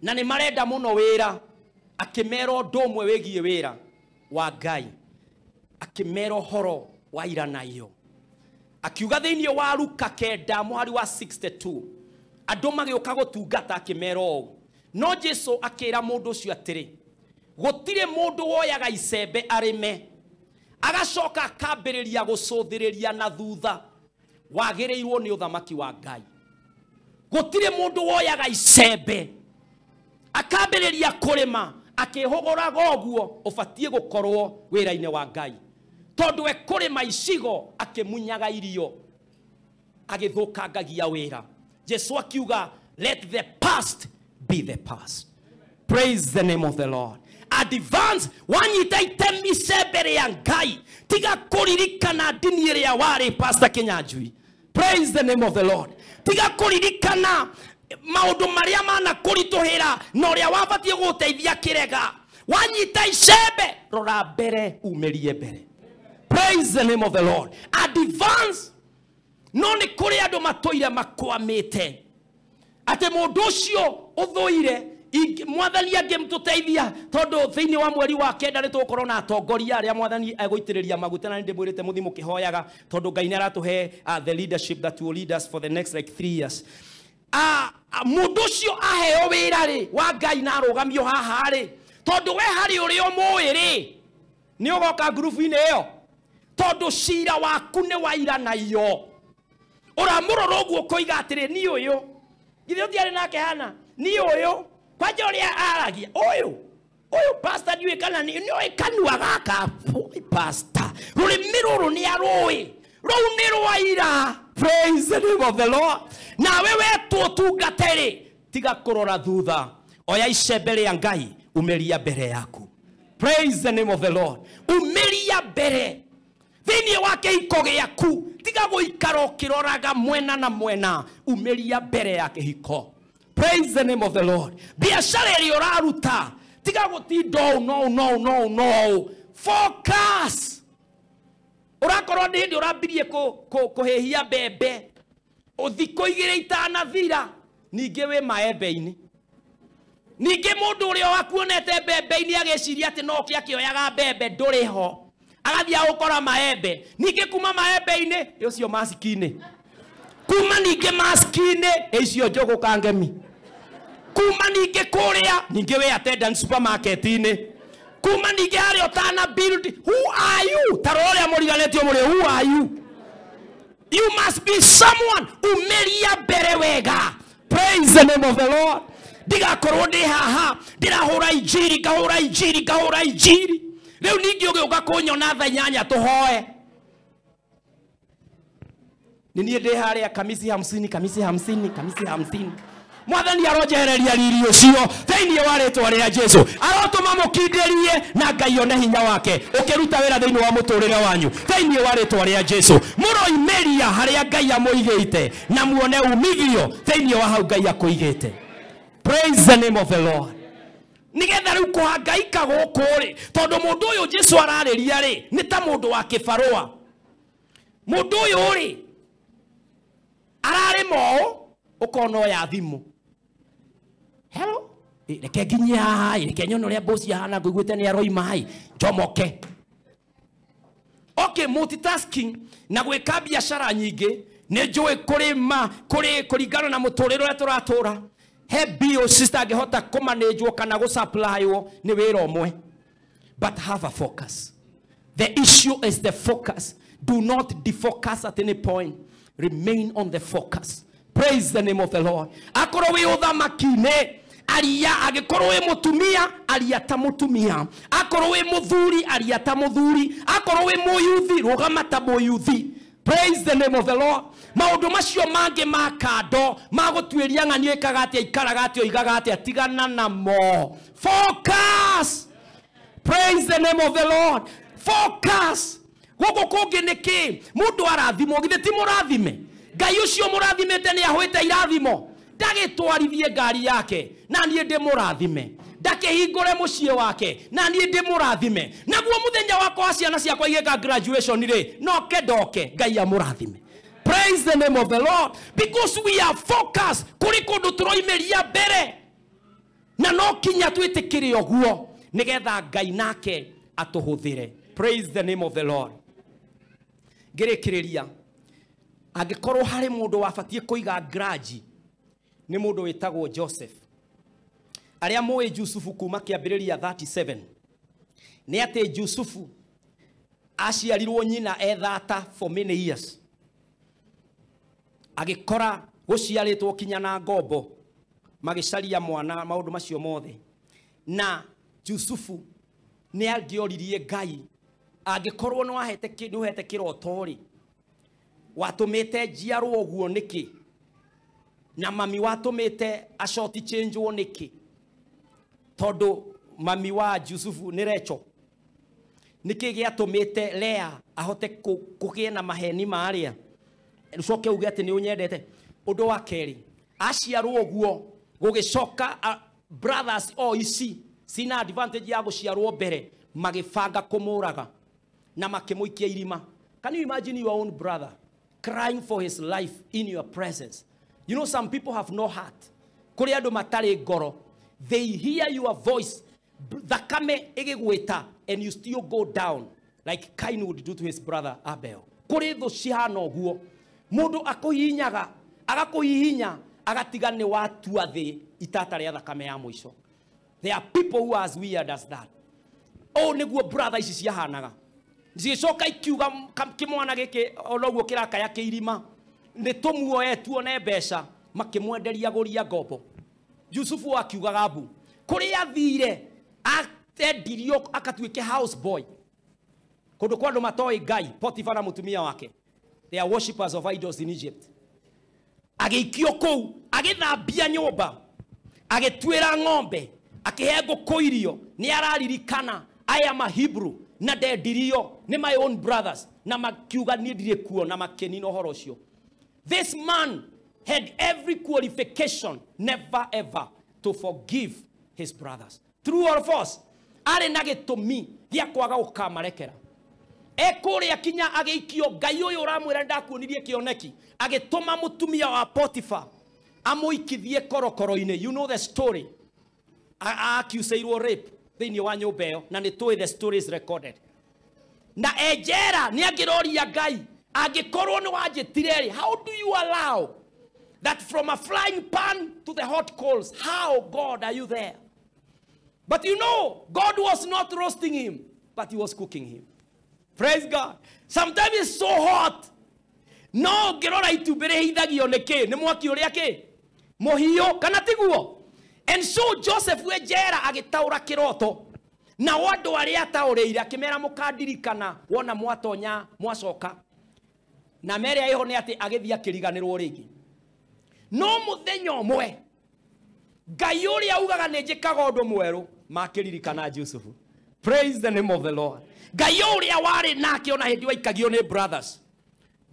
[SPEAKER 1] na nĩ marenda mũno wĩra, akĩmera ũndũ ũmwe wĩgiĩ wĩra wa Ngai, akĩmera ũhoro wa iranaio. Akiuga thĩinĩ wa Luka 9 mũhari wa 62, andũ magĩũka gũtungata akĩmera ũũ. No Jesu akĩra mũndũ ũcio atĩrĩ, gũtirĩ mũndũ woyaga icembe arĩme agacoka akambĩrĩria gũcũthĩrĩria na thutha, wagĩrĩirwo nĩ ũthamaki wa Ngai. Gũtirĩ mũndũ woyaga icembe akambĩrĩria kũrĩma akĩhũgũraga ũguo. Ũbatiĩ gũkorwo wĩra-inĩ wa Ngai, tondũ we kũrĩma icigo akĩmunyaga irio agĩthũkangagia wĩra. Jesu akiuga, let the past be the past. Praise the name of the Lord. Advance, wanyita itemi icembe rĩa Ngai, tiga kũririkana ndini ĩrĩa warĩ, Pastor Kinyanjui. Praise the name of the Lord. Tiga kũririkana maũndũ marĩa manakũritũhĩra na ũrĩa wabatiĩ gũgũteithia kĩrega. Wanyita icembe, rora mbere, umĩrie mbere. Praise the name of the Lord. Advance. No nĩ kũrĩ andũ matũire makwamĩte atĩ mũndũ ũcio ũthũire mwathani angĩmũteithia, tondũ thĩinĩ wa mweri wa kenda nĩ tũgũkorwo na atongoria arĩa mwathani egũitĩrĩria maguta, na nĩndĩmwĩrĩte mũthiĩ mũkĩhoyaga, tondũ Ngai nĩ aratũhe the leadership that will lead us for the next like 3 years. Mũndũ ũcio aheo wĩra rĩ wa Ngai na arũgamio haha rĩ, tondũ we harĩ ũrĩa ũmũĩ rĩ, nĩ ũgoka ngurubu-inĩ ĩyo, tondũ cira waku nĩ wairanaiyo. Ũramũrora ũguo ũkoiga atĩrĩ, niĩ ũyũ githĩ ũtiarĩ nake hana, niĩ ũyũ kwanja ũrĩa aragia ũyũ ũyũ pastor ndiũĩ kana nĩ ũĩ kanua gaka, pastor rũrĩmĩ rũrũ nĩ arũĩ, rũu nĩ rwaira. Praise the name of the Lord. Nawe wetwo ũtungate rĩ, tiga kũrora thutha, oya icembe rĩa Ngai umĩria mbere yaku. Praise the name of the Lord. Umĩria mbere thĩinĩ wa kĩhiko gĩaku, tiga gũikara ũkĩroraga mwena na mwena, umĩria mbere ya kĩhiko. Praise the name of the Lord. Biashara ĩrĩa ũraruta, tiga gũtinda ũũ no no no no. Focus. Ũrakorwo nĩ hĩndĩ ũrambirie kũhĩhia mbembe, thikũ igĩrĩ itanathira, ningĩ wĩ maembe-inĩ. Ningĩ mũndũ ũrĩa wakuonete mbembe-inĩ agĩciria atĩ no oke akĩoyaga mbembe, ndũrĩ ho, agathiĩ agũkora maembe. Ningĩ kuma maembe-inĩ, ũcio maski-inĩ, kuma ningĩ maski-inĩ icio njũgũ kangemi, kuma ningĩ kũrĩa ningĩ wĩ attendant supermarket-inĩ, kuma ningĩ harĩa ũtana build. Who are you? Ta rora ũrĩa mũriganĩtio mũrĩ, who are you? You must be someone. Umĩria mbere wega. Praise the name of the Lord. Ndigakorwo ndĩ haha ndĩrahũra injiri, ngahũra injiri, ngahũra injiri, rĩu ningĩ ũgĩũka kũnyona thaa inyanya tũhoe, nĩ niĩ ndĩ harĩa kamisi 50, kamisi 50, kamisi 50. Mwathani aronjehereria riri ũcio thĩinĩ wa rĩtwa rĩa Jesu, arotũma mũkindĩrie na Ngai one hinya wake ũkĩruta wĩra thĩinĩ wa mũtũrĩre wanyu thĩinĩ wa rĩtwa rĩa Jesu. Mũroimĩria harĩa Ngai amũigĩte na muone umithio thĩinĩ wa hau Ngai akũigĩte. Praise the name of the Lord. Nĩgetha rĩu kũhangaika gũkũ rĩ, tondũ mũndũ ũyũ Jesu ararĩria rĩ, nĩ ta mũndũ wa kĩbarũa. Mũndũ ũyũ rĩ ararĩma ũũ, ũkona oya thimũ, hello, reke nginyie haha, reke nyone ũrĩa boss ahana, ngũiguĩte nĩ aroima ĩ, njomoke. Okay, multitasking na gwĩka biacara nyingĩ, nĩ njũĩ kũrĩma, kũringana na mũtũrĩre ũrĩa tũratũra, he bills citangĩhota kũmanĩnjwo kana gũsupplywo nĩ wĩra ũmwe. But have a focus. The issue is the focus. Do not defocus at any point. Remain on the focus. Praise the name of the Lord. Akorwo wĩ ũthamaki-inĩ, aria. Angĩkorwo wĩ mũtumia, aria ta mũtumia. Akorwo wĩ mũthuri, aria ta mũthuri. Akorwo wĩ mũyuthi, rũgama ta mũyuthi. Praise the name of the Lord. Maũndũ macio mangĩ ma kando ma gũtuĩria ng'ani ĩkaga atĩa, ikaraga atĩa, oigaga atĩa, tigana namo. Focus. Praise the name of the Lord. Focus. Gũkũ kũngĩ nĩ kĩ? Mũndũ arathimwo, githĩ ti mũrathime? Ngai ũcio mũrathimĩte nĩ ahũĩte irathimo, ndagĩtwarithie ngari yake na niĩ ndĩmũrathime, ndakĩhingũre mũciĩ wake na niĩ ndĩmũrathime, naguo mũthenya wakwa wa ciana ciakwa igĩka graduation rĩ, noke ndoke Ngai amũrathime. Praise the name of the Lord. Because we are focused. Kũrĩ kũndũ tũroimĩria mbere na no kinya twĩtĩkĩre ũguo nĩgetha Ngai nake atũhũthĩre. Praise the name of the Lord. Ngĩrĩkĩrĩria, angĩkorwo harĩ mũndũ wabatiĩ kũiga grudge, nĩ mũndũ wĩtagwo Joseph. Arĩa mũĩ Jusufu kuma kĩambĩrĩria 37, nĩ atĩ Jusufu aciarirwo nyina e thata for many years, agĩkora Gũciarĩtwo kinya na ngombo magĩcaria mwana maũndũ macio mothe. Na Jusufu nĩ angĩoririe Ngai angĩkorwo nĩ ũhete kĩroto rĩ, watũmĩte njiarwo ũguo nĩkĩ? Na mami watũmĩte acoti changewo nĩkĩ? Tondũ mami wa Jusufu nĩ Recho. Nĩkĩ gĩatũmĩte Lea ahote kũgĩa na maheni marĩa? Ũcoke uge atĩ nĩ ũnyendete. Ũndũ wa kerĩ, aciarwo ũguo gũgĩcoka brothers o ici cina advantage ya gũciarwo mbere magĩbanga kũmũraga na makĩmũikia irima. Can you imagine your own brother crying for his life in your presence? You know, some people have no heart. Kũrĩ andũ matarĩ ngoro. They hear your voice, thakame ĩgĩgwĩta, and you still go down like Cain would do to his brother Abel. Kũrĩ thũ cihana ũguo. Mũndũ akũhihinyaga, agakũhihinya, agatiga nĩ watua thĩ itata rĩa thakame ya mũico. There are people who are as weird as that. Oh, nĩguo brother ici ciahanaga. Cigĩcoka ikiuga kĩmwana gĩkĩ onoguo kĩrakaya kĩirima, nĩ tũmuoe tuone mbeca, makĩmwenderia gũria ngombo. Jusufu akiugaga mbu. Kũrĩa athire, atendirio akatuĩke house boy. Kũndũ kwa andũ matoĩ Ngai, Potiphar na mũtumia wake. They are worshippers of idols in Egypt. Agĩikio kũu, agĩthambia nyũmba, agĩtuĩra ng'ombe, akĩhe ngũkũ irio. Nĩ araririkana, I am a Hebrew, na ndendirio nĩ my own brothers, na makiuga niĩ ndirĩ kuo, na makĩnina ũhoro ũcio. This man had every qualification never ever to forgive his brothers. True or false? Arĩ na gĩtũmi gĩa kwaga gũkamarekera. Ekũrĩa kinya agĩikio, Ngai ũyũ ũramwĩra ndakuonirie kĩoneki, agĩtũma mũtumia wa Potiphar amũikithie korokoro-inĩ. You know the story. Accused rape thĩinĩ wa nyũmba ĩyo, na nĩ tũĩ the story is recorded. Na enjera nĩ angĩroria Ngai, angĩkorwo nĩ wanjĩtire rĩ, how do you allow that from a frying pan to the hot coals? How, God, are you there? But you know, God was not roasting him, but he was cooking him. Praise God. Sometimes it's so hot. No, ngĩrora itumbĩ rĩhithagio nĩkĩ? Nĩ mwaki ũrĩa kĩ? Mũhiũ, kana tiguo? And so Joseph we njera agĩtaũra kĩroto. Nao andũ arĩa ataũrĩire akĩmera mũkandirikana wona mwatonya mwacoka. Na mere ĩho nĩ atĩ agĩthiĩ akĩriganĩrwo rĩngĩ. No mũthenya ũmwe Ngai ũrĩa ugaga nĩ njĩkaga ũndũ mwerũ makĩririkana Jusufu. Praise the name of the Lord. Ngai ũrĩa warĩ nake ona hĩndĩ waikagio nĩ brothers.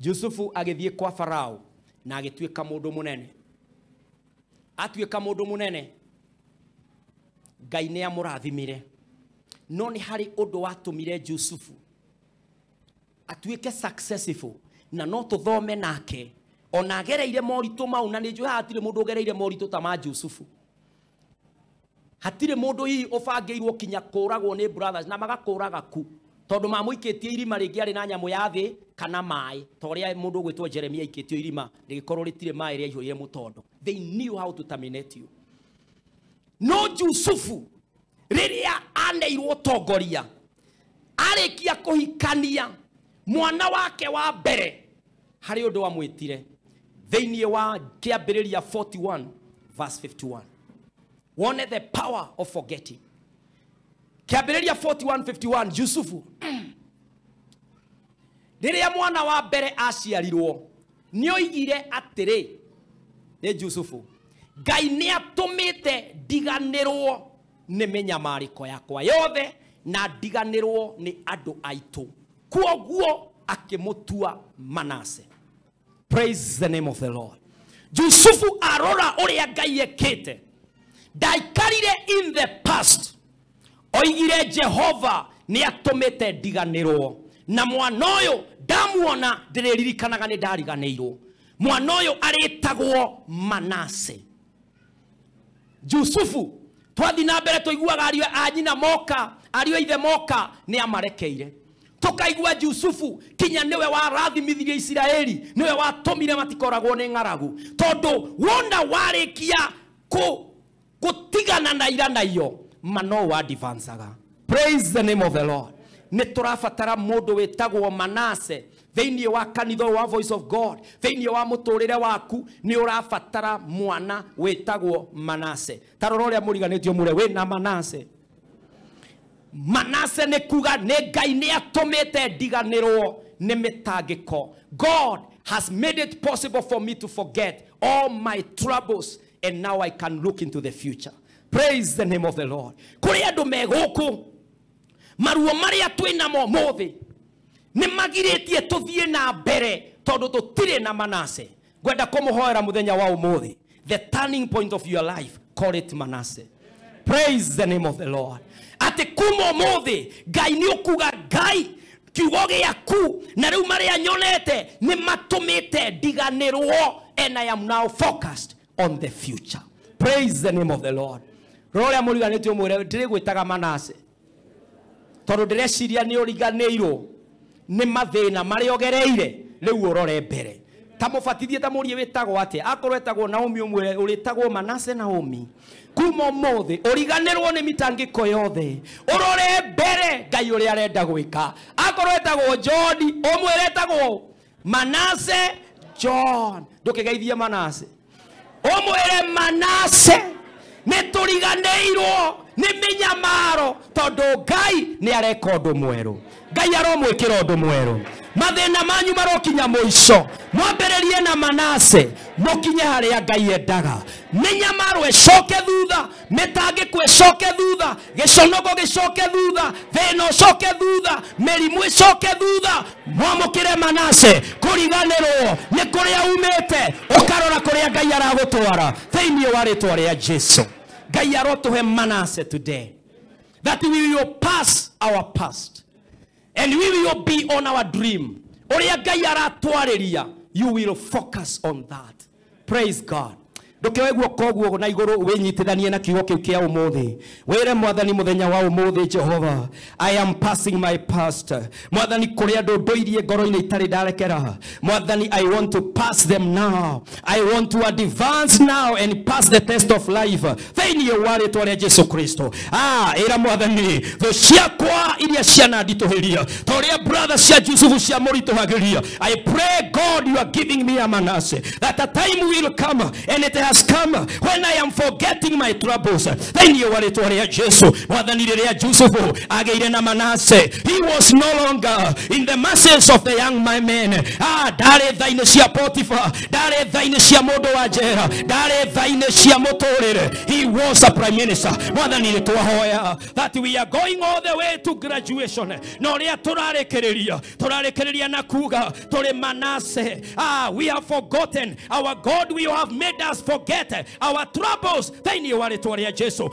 [SPEAKER 1] Jusufu agĩthiĩ kwa Farao na agĩtuĩka mũndũ mũnene. Atuĩka mũndũ mũnene, Ngai nĩ amũrathimire. No nĩ harĩ ũndũ watũmire Jusufu atuĩke successful, na no tũthome nake ona agereire moritũ mau, na nĩ njũĩ hatirĩ mũndũ ũgereire moritũ ta ma Jusufu. Hatirĩ mũndũ hihi ũbangĩirwo kinya kũragwo nĩ brothers na magakũraga ku, tondũ mamũikĩtie irima rĩngĩ arĩ na nyamũ ya thĩ kana maĩ, ta ũrĩa mũndũ ũgwĩtwo Jeremia aikĩtio irima rĩgĩkorwo rĩtirĩ maĩ rĩaihũrire mũtondo. They knew how to terminate you. No Jusufu rĩrĩa aneirwo ũtongoria, arĩkia kũhikania mwana wake wa mbere, harĩ ũndũ wamwĩtire thĩinĩ wa kĩambĩrĩria 41 verse 51. Wone the power of forgetting. Kĩambĩrĩria 41:51, Jusufu rĩrĩa mwana wa mbere aciarirwo nĩoigire atĩrĩ, nĩ Jusufu, Ngai nĩatũmĩte ndiganĩrwo nĩ mĩnyamarĩko yakwa yothe na ndiganĩrwo nĩ andũ aitũ, kwoguo akĩmũtua Manase. Praise the name of the Lord. Jusufu arora ũrĩa Ngai ekĩte, ndaikarire in the past. Oigire Jehova nĩatũmĩte ndiganĩrwo, na mwana ũyũ ndamuona ndĩrĩririkanaga nĩ ndariganĩirwo. Mwana ũyũ arĩtagwo Manase. Jusufu twathi na mbere tũiguaga ariũ a nyina moka, ariũ a ithe moka, nĩ amarekeire. Tũkaigua Jusufu kinya nĩwe warathimithirie Isiraeli, nĩwe watũmire matikoragwo nĩ ng'aragu, tondũ wona warĩkia gũtigana na ira na iyo, mano wa advancaga. Praise the name of the Lord. Nĩ tũrabatara mũndũ wĩtagwo Manase thĩinĩ wa kanitha wa Voice of God. Thĩinĩ wa mũtũrĩre waku nĩ ũrabatara mwana wĩtagwo Manase. Ta rora ũrĩa mũriganĩtio mũre wĩna Manase. Manase nĩ kuga nĩ Ngai nĩ atũmĩte ndiganĩrwo nĩ mĩtangĩko. God has made it possible for me to forget all my troubles, and now I can look into the future. Praise the name of the Lord. Kũrĩ andũ me gũkũ maruo marĩa twĩnamo ũmũthĩ nĩ magirĩtie tũthiĩ na mbere tondũ tũtirĩ na Manase. Ngwenda kũmũhoera mũthenya wa ũmũthĩ, the turning point of your life, call it Manase. Praise the name of the Lord. Atĩ kuma ũmũthĩ Ngai nĩ ũkuga Ngai kiugo gĩaku na rĩu marĩa nyonete nĩ matũmĩte ndiganĩrwo, and I am now focused on the future. Praise the name of the Lord. Rora ũrĩa mũriganĩtio mwĩre ndĩrĩgwĩtaga Manase tondũ ndĩreciria nĩ ũriganĩirwo nĩ mathĩna marĩa ũgereire, rĩu ũrore mbere. Ta mũbatithie ta mũrie wĩtagwo atĩa, akorwo etagwo Naomi ũmwĩre ũrĩtagwo Manase Naomi. Kuma ũmũthĩ ũriganĩrwo nĩ mĩtangĩko yothe, ũrore mbere Ngai ũrĩa arenda gwĩka. Akorwo etagwo John ũmwĩre etagwo Manase John. Ndũkĩgeithie Manase, ũmwĩre Manase nĩ tũriganĩirwo nĩ mĩnyamaro tondũ Ngai nĩ areka ũndũ mwerũ. Ngai aromwĩkĩra ũndũ mwerũ. Mathĩna manyu marokinya mũico, mwambĩrĩrie na Manase mũkinye harĩa Ngai endaga. Mĩnyamaro ĩcoke thutha, mĩtangĩko ĩcoke thutha, gĩconoko gĩcoke thutha, thĩna ũcoke thutha, mĩrimũ ĩcoke thutha. Mwamũkĩre Manase kũriganĩrwo nĩ kũrĩa umĩte, ũkarora kũrĩa Ngai aragũtwara thĩinĩ wa rĩtwa rĩa Jesu. Ngai arotũhe Manase today, that we will pass our past and we will be on our dream. Ũrĩa Ngai aratwarĩria, you will focus on that. Praise God. Ndũkĩoe guoko guo na igũrũ wĩnyitithanie na kiugo kĩu kĩa ũmũthĩ. Wĩre Mwathani mũthenya wa ũmũthĩ, Jehova, I am passing my past. Mwathani, kũrĩa andũ ndũirie ngoro-inĩ itarĩ ndarekera, Mwathani, I want to pass them now. I want to advance now and pass the test of life thĩinĩ wa rĩtwa rĩa Jesu Kristo. Ĩra Mwathani, thũ ciakwa iria ciananditũhĩria ta ũrĩa brother cia Jusufu ciamũritũhagĩria, I pray God you are giving me a Manase, that a time will come, and it has come, when I am forgetting my troubles. Thĩinĩ wa rĩtwa rĩa Jesu. Mwathani, rĩrĩa Jusufu agĩire na Manase, he was no longer in the masses of the young men. Ndarĩ tha-inĩ cia Potiphar, ndarĩ tha-inĩ cia mũndũ wa njera, ndarĩ tha-inĩ cia mũtũrĩre. He was a prime minister. Mwathani, nĩ twahoya that we are going all the way to graduation. Na ũrĩa tũrarĩkĩrĩria, tũrarĩkĩrĩria na kuga tũrĩ Manase. We have forgotten our God, we have made us forget our troubles thĩinĩ wa rĩtwa rĩa Jesu.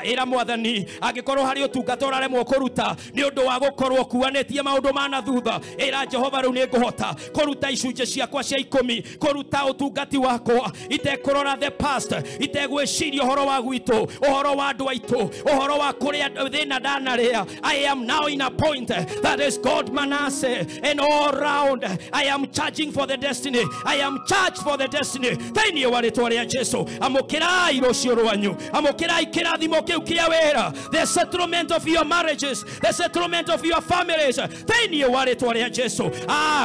[SPEAKER 1] Ĩra Mwathani, angĩkorwo harĩ ũtungata ũraremwo kũruta nĩ ũndũ wa gũkorwo ũkuanĩtie maũndũ ma na thutha, ĩra Jehova rĩu nĩ ngũhota kũruta icunjĩ ciakwa cia ikũmi, kũruta ũtungati wakwa itekũrora the past, itegwĩciria ũhoro wa gwitũ, ũhoro wa andũ aitũ, ũhoro wa kũrĩa thĩna ndanarĩa. I am now in a point that is God Manase, and all round I am charging for the destiny. I am charged for the destiny thĩinĩ wa rĩtwa rĩa Jesu. Amũkĩrai rũciũ rwanyu, amũkĩrai kĩrathimo kĩu kĩa wĩra, the settlement of your marriages, the settlement of your families thĩinĩ wa rĩtwa rĩa Jesu.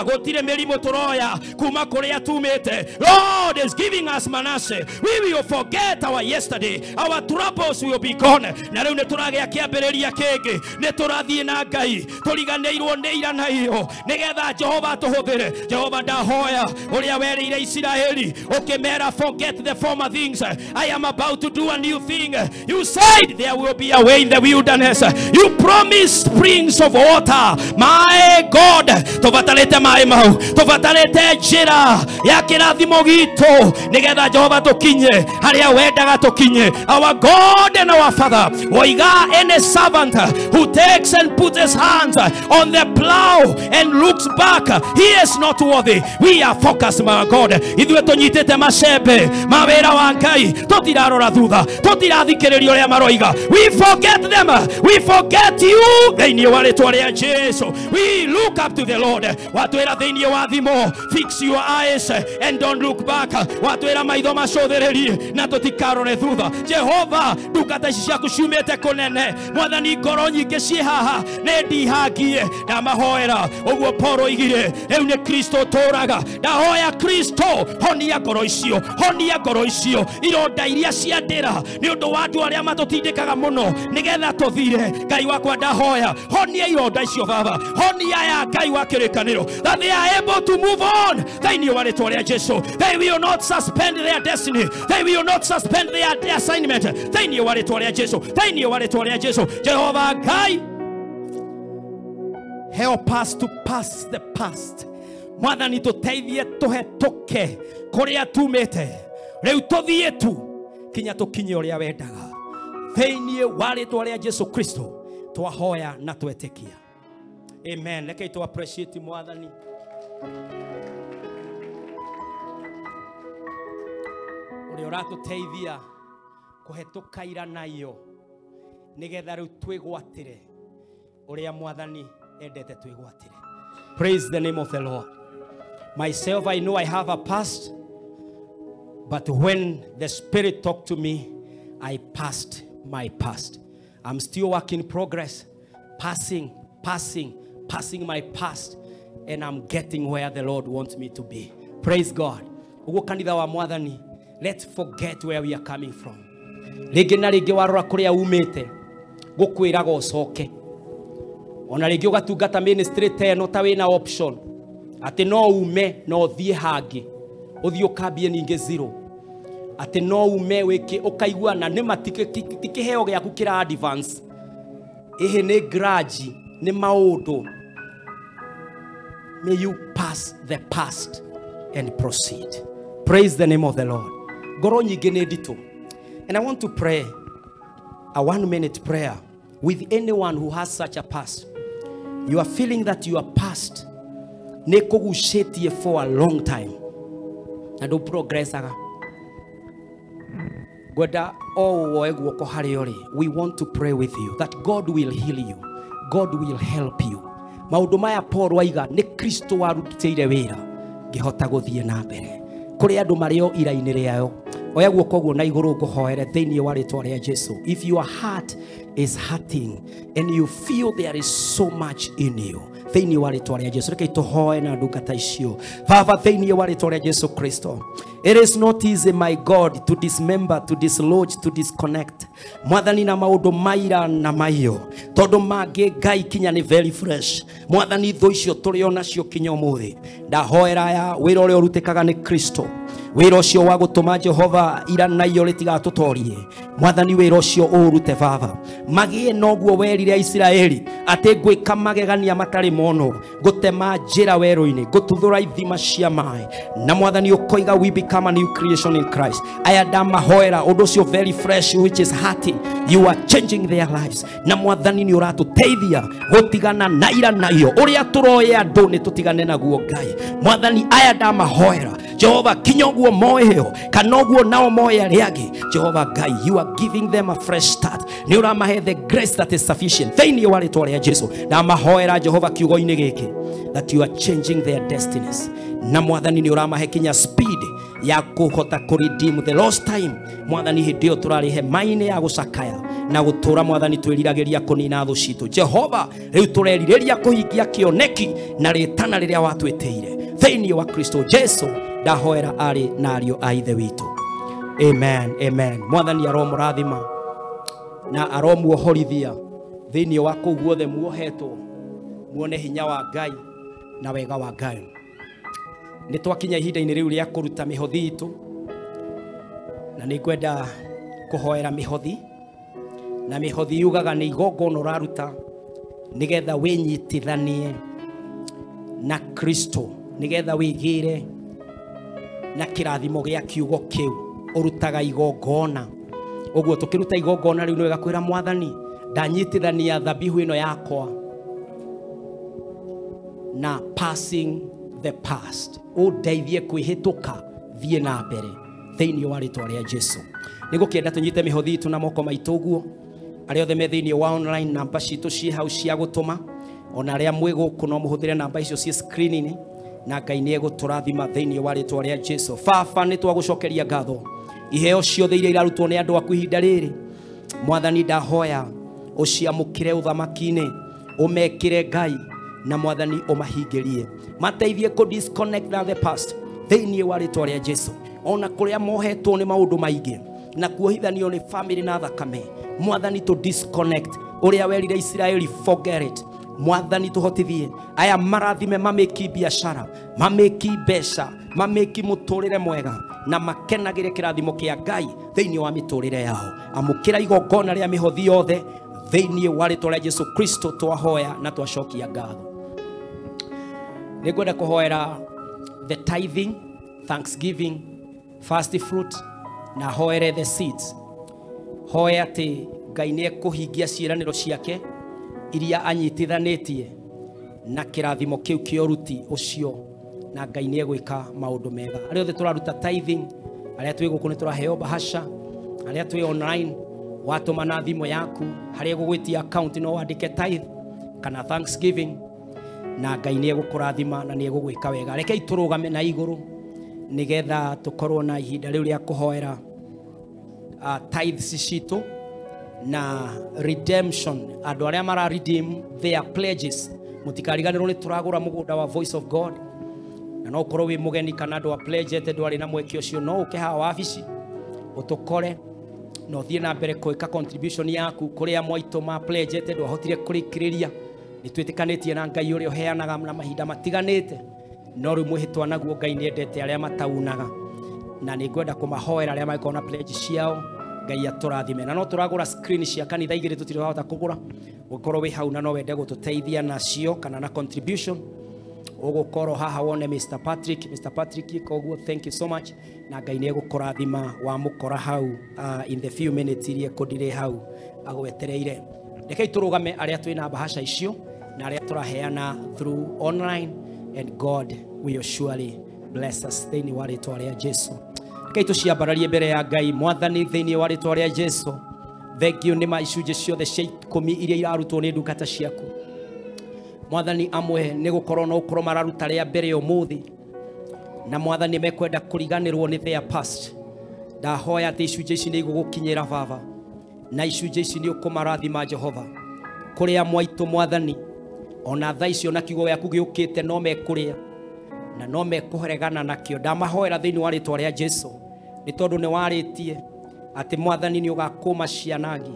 [SPEAKER 1] Gũtirĩ mĩrimũ tũroya kuma kũrĩa tumĩte. Lord is giving us Manase. We will forget our yesterday, our troubles will be gone. Na rĩu nĩ tũragĩa kĩambĩrĩria kĩngĩ, nĩ tũrathiĩ na Ngai tũriganĩirwo nĩ ira na iyo, nĩgetha Jehova atũhũthĩre. Jehova, ndahoya ũrĩa werĩire Isiraeli ũkĩmera, forget the former things, I am about to do a new thing. You said there will be a way in the wilderness. You promised springs of water. My God, tũbatarĩte maĩ mau, tũbatarĩte njĩra ya kĩrathimo gitũ, nĩgetha Jehova tũkinye harĩa wendaga tũkinye. Our God and our Father, woiga any servant who takes and puts his hands on the plow and looks back, he is not worthy. We are focused, my God. Ithuĩ tũnyitĩte macembe ma Wĩra wa Ngai tũtirarora thutha, tũtirathikĩrĩria ũrĩa maroiga. We forget them, we forget you thĩinĩ wa rĩtwa rĩa Jesu. We look up to the Lord. Watwĩra thĩinĩ wa thimo, fix your eyes and don't look back. Watwĩra maitho macũthĩrĩrie na tũtikarore thutha. Jehova, ndungata ici ciaku ciumĩte kũnene. Mwathani, ngoro nyingĩ ciĩ haha nĩ ndihangie, ndamahoera ũguo Paul oigire, rĩu nĩ Kristo ũtũũraga. Ndahoya Kristo, honia ngoro icio, honia ngoro icio, ironda iria cia ndĩra nĩ ũndũ wa andũ arĩa matũtindĩkaga mũno nĩgetha tũthire. Ngai wakwa, ndahoya honia ironda icio Baba, honia ya Ngai wa kĩrĩkanĩro, that they are able to move on thĩinĩ wa rĩtwa rĩa Jesu. They will not suspend their destiny, they will not suspend their assignment thĩinĩ wa rĩtwa rĩa Jesu, thĩinĩ wa rĩtwa rĩa Jesu. Jehova Ngai, help us to pass the past. Mwathani, tũteithie tũhetũke kũrĩa tumĩte, rĩu tũthiĩ tu kinya tũkinye ũrĩa wendaga. Thĩinĩ wa rĩtwa rĩa Jesu Kristo twahoya na twetĩkia, amen. Rekei tũ appreciate Mwathani. Ũrĩa ũratũteithia kũhetũka iranaio nĩgetha rĩu twĩgwatĩre ũrĩa Mwathani endete twĩgwatĩre. Praise the name of the Lord. Myself, I know I have a past, but when the Spirit talked to me, I passed my past. I'm still work in progress, passing, passing, passing my past, and I'm getting where the Lord wants me to be. Praise God. Ũguo kanitha wa Mwathani, let's forget where we are coming from. Rĩngĩ na rĩngĩ warora kũrĩa umĩte, gũkwĩraga ũcoke. Ona rĩngĩ ũgatungata ministry ta ĩno ta wĩna option atĩ no ume na ũthiĩ hangĩ, ũthiĩ ũkambie ningĩ zero, atĩ no ume wĩke ũkaigua na nĩma ti kĩheo gĩaku kĩra advance, ĩhĩ nĩ grudge, nĩ maũndũ. May you pass the past and proceed. Praise the name of the Lord. Ngoro nyingĩ nĩ nditũ. And I want to pray a 1-minute prayer with anyone who has such a past. You are feeling that your past nĩ kũgucĩtie for a long time na ndũ progressaga. Ngwenda o woe guoko harĩa ũrĩ. We want to pray with you that God will heal you, God will help you. Maũndũ maya Paul aiga nĩ Kristo warutĩire wĩra ngĩhota gũthiĩ na mbere. Kũrĩ andũ marĩ o ira-inĩ rĩao, oya guoko guo na igũrũ ngũhoere thĩinĩ wa rĩtwa rĩa Jesu. If your heart is hurting and you feel there is so much in you, thĩinĩ wa rĩtwa rĩa Jesu, reke tũhoe na ndungata icio. Baba, thĩinĩ wa rĩtwa rĩa Jesu Kristo, it is not easy, my God, to dismember, to dislodge, to disconnect. Mwathani, na maũndũ maira na maiyo, tondũ mangĩ Ngai kinya nĩ very fresh. Mwathani, thũ icio tũrĩ o nacio kinya ũmũthĩ. Ndahoera aya wĩra ũrĩa ũrutĩkaga nĩ Kristo, wĩra ũcio wa gũtũma Jehova iranaiyo rĩtigatũtorie. Mwathani, wĩra ũcio ũũrute Baba, magĩe noguo werire Aisiraeli atĩ ngwĩka magegania matarĩ monwo, ngũtema njĩra werũ-inĩ, ngũtuthũra ithima cia maĩ. Na Mwathani ũkoiga we become a new creation in Christ. Aya ndamahoera ũndũ ũcio very fresh which is hurting, you are changing their lives. Na Mwathani nĩ ũratũteithia gũtigana na iranaiyo ũrĩa tũroya andũ nĩ tũtigane naguo Ngai. Mwathani, aya ndamahoera Jehova, kinya ũguo moĩo kana ũguo nao moĩ arĩa angĩ, Jehova Ngai, you are giving them a fresh start. Nĩ ũramahe the grace that is sufficient thĩinĩ wa rĩtwa rĩa Jesu. Ndamahoera Jehova kiugo-inĩ gĩkĩ that you are changing their destinies. Na Mwathani nĩ ũramahe kinya speed ya kũhota kũ redeem the lost time. Mwathani, hĩndĩ ĩyo tũrarĩ hema-inĩ ya gũcakaya na gũtũra, Mwathani, twĩriragĩria kũnina thũ citũ. Jehova, rĩu tũrerirĩria kũhingia kĩoneki na rĩtana rĩrĩa watwĩtĩire thĩinĩ wa Kristo Jesu. Ndahoera arĩ na ariũ a Ithe witũ, amen, amen. Mwathani aromũrathima na aromuohorithia thĩinĩ wa kũu guothe muohetwo, muone hinya wa Ngai na wega wa Ngai. Nĩ twakinya ihinda-inĩ rĩu rĩa kũruta mĩhothi itũ, na nĩ ngwenda kũhoera mĩhothi. Na mĩhothi yugaga nĩ igongona ũraruta nĩgetha wĩnyitithanie na Kristo, nĩgetha wĩgĩre na kĩrathimo gĩa kiugo kĩu. Ũrutaga igongona. Ũguo tũkĩruta igongona rĩu nĩ wega kwĩra Mwathani, ndanyitithania thabihu ĩno yakwa na passing the past, ũndeithie kwĩhĩtũka thiĩ na mbere. Thĩinĩ wa rĩtwa rĩa Jesu. Nĩgũkĩenda tũnyite mĩhothi itũ na moko maitũ ũguo. Arĩa othe me thĩinĩ wa online, namba citũ ciĩ hau cia gũtũma. Ona arĩa mwĩ gũkũ no mũhũthĩre namba icio ciĩ screen-inĩ, na Ngai nĩ egũtũrathima thĩinĩ wa rĩtwa rĩa Jesu. Baba, nĩ twagũcokeria ngatho iheo ciothe iria irarutwo nĩ andũ aku ihinda rĩrĩ. Mwathani, ndahoya ũciamũkĩre ũthamaki-inĩ, ũmekĩre Ngai, na Mwathani ũmahingĩrie, mateithie kũ disconnect na the past thĩinĩ wa rĩtwa rĩa Jesu. Ona kũrĩa mohetwo nĩ maũndũ maingĩ na kuohithanio nĩ family na thakame, Mwathani to disconnect. Ũrĩa werire Isiraeli, forget it. Mwathani tũhotithie aya marathime, mamĩki biashara, mamĩki mbeca, mamĩki mũtũrĩre mwega, na makenagĩre kĩrathimo kĩa Ngai thĩinĩ wa mĩtũrĩre yao. Amũkĩra igongona rĩa mĩhothi yothe thĩinĩ wa rĩtwa rĩa Jesu Kristo twahoya na twacokia ngatho. Nĩngwenda kũhoera the tithing, thanksgiving, first fruit, na hoere the seeds. Hoe atĩ Ngai nĩ ekũhingia ciĩranĩro ciake iria anyitithanĩtie na kĩrathimo kĩu kĩa ũruti ũcio, na Ngai nĩ egwĩka maũndũ mega. Arĩa othe tũraruta tithing, arĩa twĩ gũkũ nĩ tũraheo bahasha, arĩa twĩ online watũma na thimũ yaku harĩa ĩgũgwĩtia account no wandĩke tithe kana thanksgiving, na Ngai nĩ egũkũrathima na nĩ egũgwĩka wega. Rekei tũrũgame na igũrũ nĩgetha tũkorwo na ihinda rĩu rĩa kũhoera tithes citũ na redemption. Andũ arĩa mara redeem their pledges, mũtikariganĩrwo nĩ tũragũra mũgũnda wa Voice of God, na no ũkorwo wĩ mũgeni kana andũ a pledgete ndwarĩ na mweke ũcio, no ũke haha wabici ũtũkore na ũthiĩ na mbere gwĩka contribution yaku. Kũrĩa mwaitũ ma pledgete ndwahotire kũrĩkĩrĩria, nĩ twĩtĩkanĩtie na Ngai ũrĩa ũheanaga na mahinda matiganĩte, no rĩu mwĩhĩtwa naguo Ngai nĩ endete arĩa mataunaga, na nĩ ngwenda kũmahoera arĩa mangĩkorwo na pledge ciao, Ngai atũrathime. Na no tũragũra screen cia kanitha igĩrĩ tũtirĩ twahota kũgũra, ũngĩkorwo wĩ hau na no wende gũtũteithia nacio kana na contribution, ũgũkorwo haha wone Mr. Patrick. Mr. Patrick, koguo thank you so much, na Ngai nĩ egũkũrathima wamũkora hau in the few minutes iria ekũndire hau agwetereire. Rekei tũrũgame arĩa twĩna bahasha icio na arĩa tũraheana through online, and God will surely bless us thĩinĩ wa rĩtwa rĩa Jesu. Rekei tũciambararie mbere ya Ngai. Mwathani, thĩinĩ wa rĩtwa rĩa Jesu, thank you nĩ ma icunjĩ ciothe cia ikũmi iria irarutwo nĩ ndungata ciaku. Mwathani, amwe nĩ gũkorwo no ũkorwo mararuta rĩa mbere ũmũthĩ, na Mwathani mekwenda kũriganĩrwo nĩ their past. Ndahoya atĩ icunjĩ ici nĩ igũgũkinyĩra Baba, na icunjĩ ici nĩ ũkũmarathima Jehova. Kũrĩa mwaitũ Mwathani, ona thaa icio na kiugo gĩaku gĩũkĩte no mekũrĩa na no mekũregana nakĩo. Ndamahoera thĩinĩ wa rĩtwa rĩa Jesu, nĩ tondũ nĩ warĩtie atĩ Mwathani nĩ ũgakũma cianangi.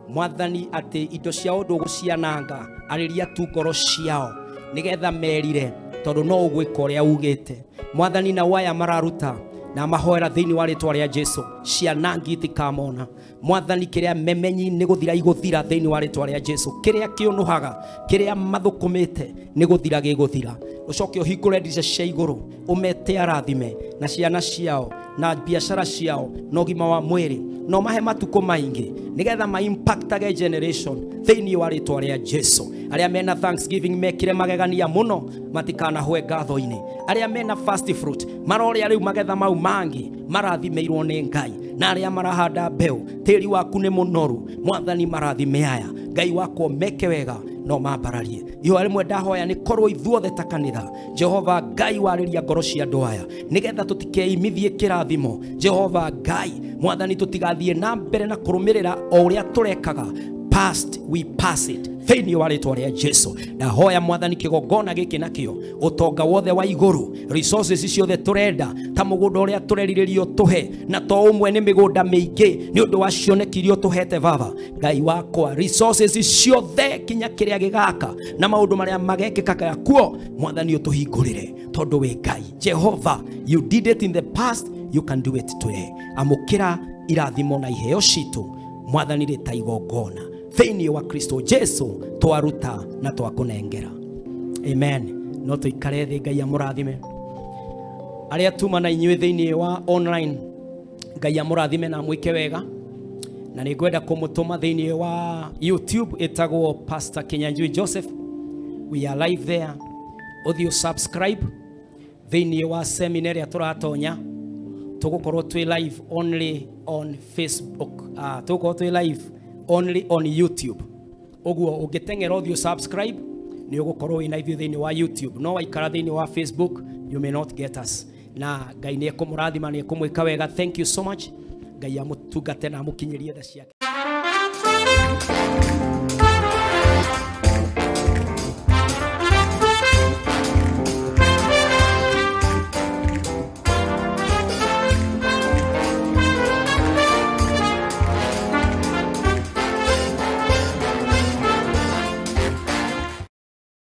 [SPEAKER 1] Mwathani, atĩ indo ciao ndũgũciananga, arĩria tu ngoro ciao nĩgetha merire, tondũ no ũgwĩka ũrĩa ugĩte. Mwathani, na waya mararuta na mahoera thĩinĩ wa rĩtwa rĩa Jesu, cianangi itikamona. Mwathani, kĩrĩa memenyi nĩ gũthira igũthira thĩinĩ wa rĩtwa rĩa Jesu, kĩrĩa kĩũnũhaga, kĩrĩa mathũkũmĩte nĩ gũthira gĩgũthira. Ũcoke ũhingũre ndirica cia igũrũ, ũmete arathime na ciana ciao na biashara ciao na ũgima wa mwĩrĩ, na ũmahe matukũ maingĩ nĩgetha ma impactage generation thĩinĩ wa rĩtwa rĩa Jesu. Arĩa mena thanksgiving mekire magegania mũno, matikanahwe ngatho-inĩ. Arĩa mena first fruit marorĩa rĩu magetha mau mangĩ marathimĩirwo nĩ Ngai, na arĩa marahanda mbeũ, tĩri waku nĩ mũnoru Mwathani, marathime aya Ngai wakwa, meke wega no mambararie. Ihoya rĩmwe ndahoya nĩ korwo ithuothe ta kanitha, Jehova Ngai, warĩria ngoro cia andũ aya nĩgetha tũtikeimithie kĩrathimo. Jehova Ngai Mwathani, tũtigathiĩ na mbere na kũrũmĩrĩra o ũrĩa tũrekaga. Past we pass it thĩinĩ wa rĩtwa rĩa Jesu. Ndahoya Mwathani, kĩgongona gĩkĩ nakĩo ũtonga wothe wa igũrũ, resources ciothe tũrenda, ta mũgũnda ũrĩa tũrerirĩrio tũhe, na to ũmwe nĩ mĩgũnda mĩingĩ nĩ ũndũ wa cioneki iria ũtũhete Baba Ngai wakwa, resources ciothe kinya kĩrĩa gĩgaka na maũndũ marĩa magekĩka kuo, Mwathani ũtũhingũrĩre, tondũ wĩ Ngai. Jehova, you did it in the past, you can do it today. Amũkĩra irathimo na iheo citũ Mwathani rĩ ta igongona thĩinĩ wa Kristo Jesu twaruta na twakũnengera. Amen. No tũikare thĩ, Ngai amũrathime. Arĩa tuma na inyuĩ thĩinĩ wa online, Ngai amũrathime na amwĩke wega. Na nĩ ngwenda kũmũtũma thĩinĩ wa YouTube ĩtagwo Pastor Kinyanjui Joseph. We are live there. Ũthiĩ subscribe thĩinĩ wa seminar ĩrĩa tũratonya. Tũgũkorwo twĩ live only on Facebook, tũgũkorwo twĩ live only on YouTube. Ũguo ũngĩteng'era ũthiĩ subscribe nĩ ũgũkorwo wĩna ithuĩ thĩinĩ wa YouTube, no waikara thĩinĩ wa Facebook you may not get us. Na Ngai nĩ ekũmũrathima, nĩ ekũmwĩka wega. Thank you so much. Ngai amũtungate na amũkinyĩrie tha ciake.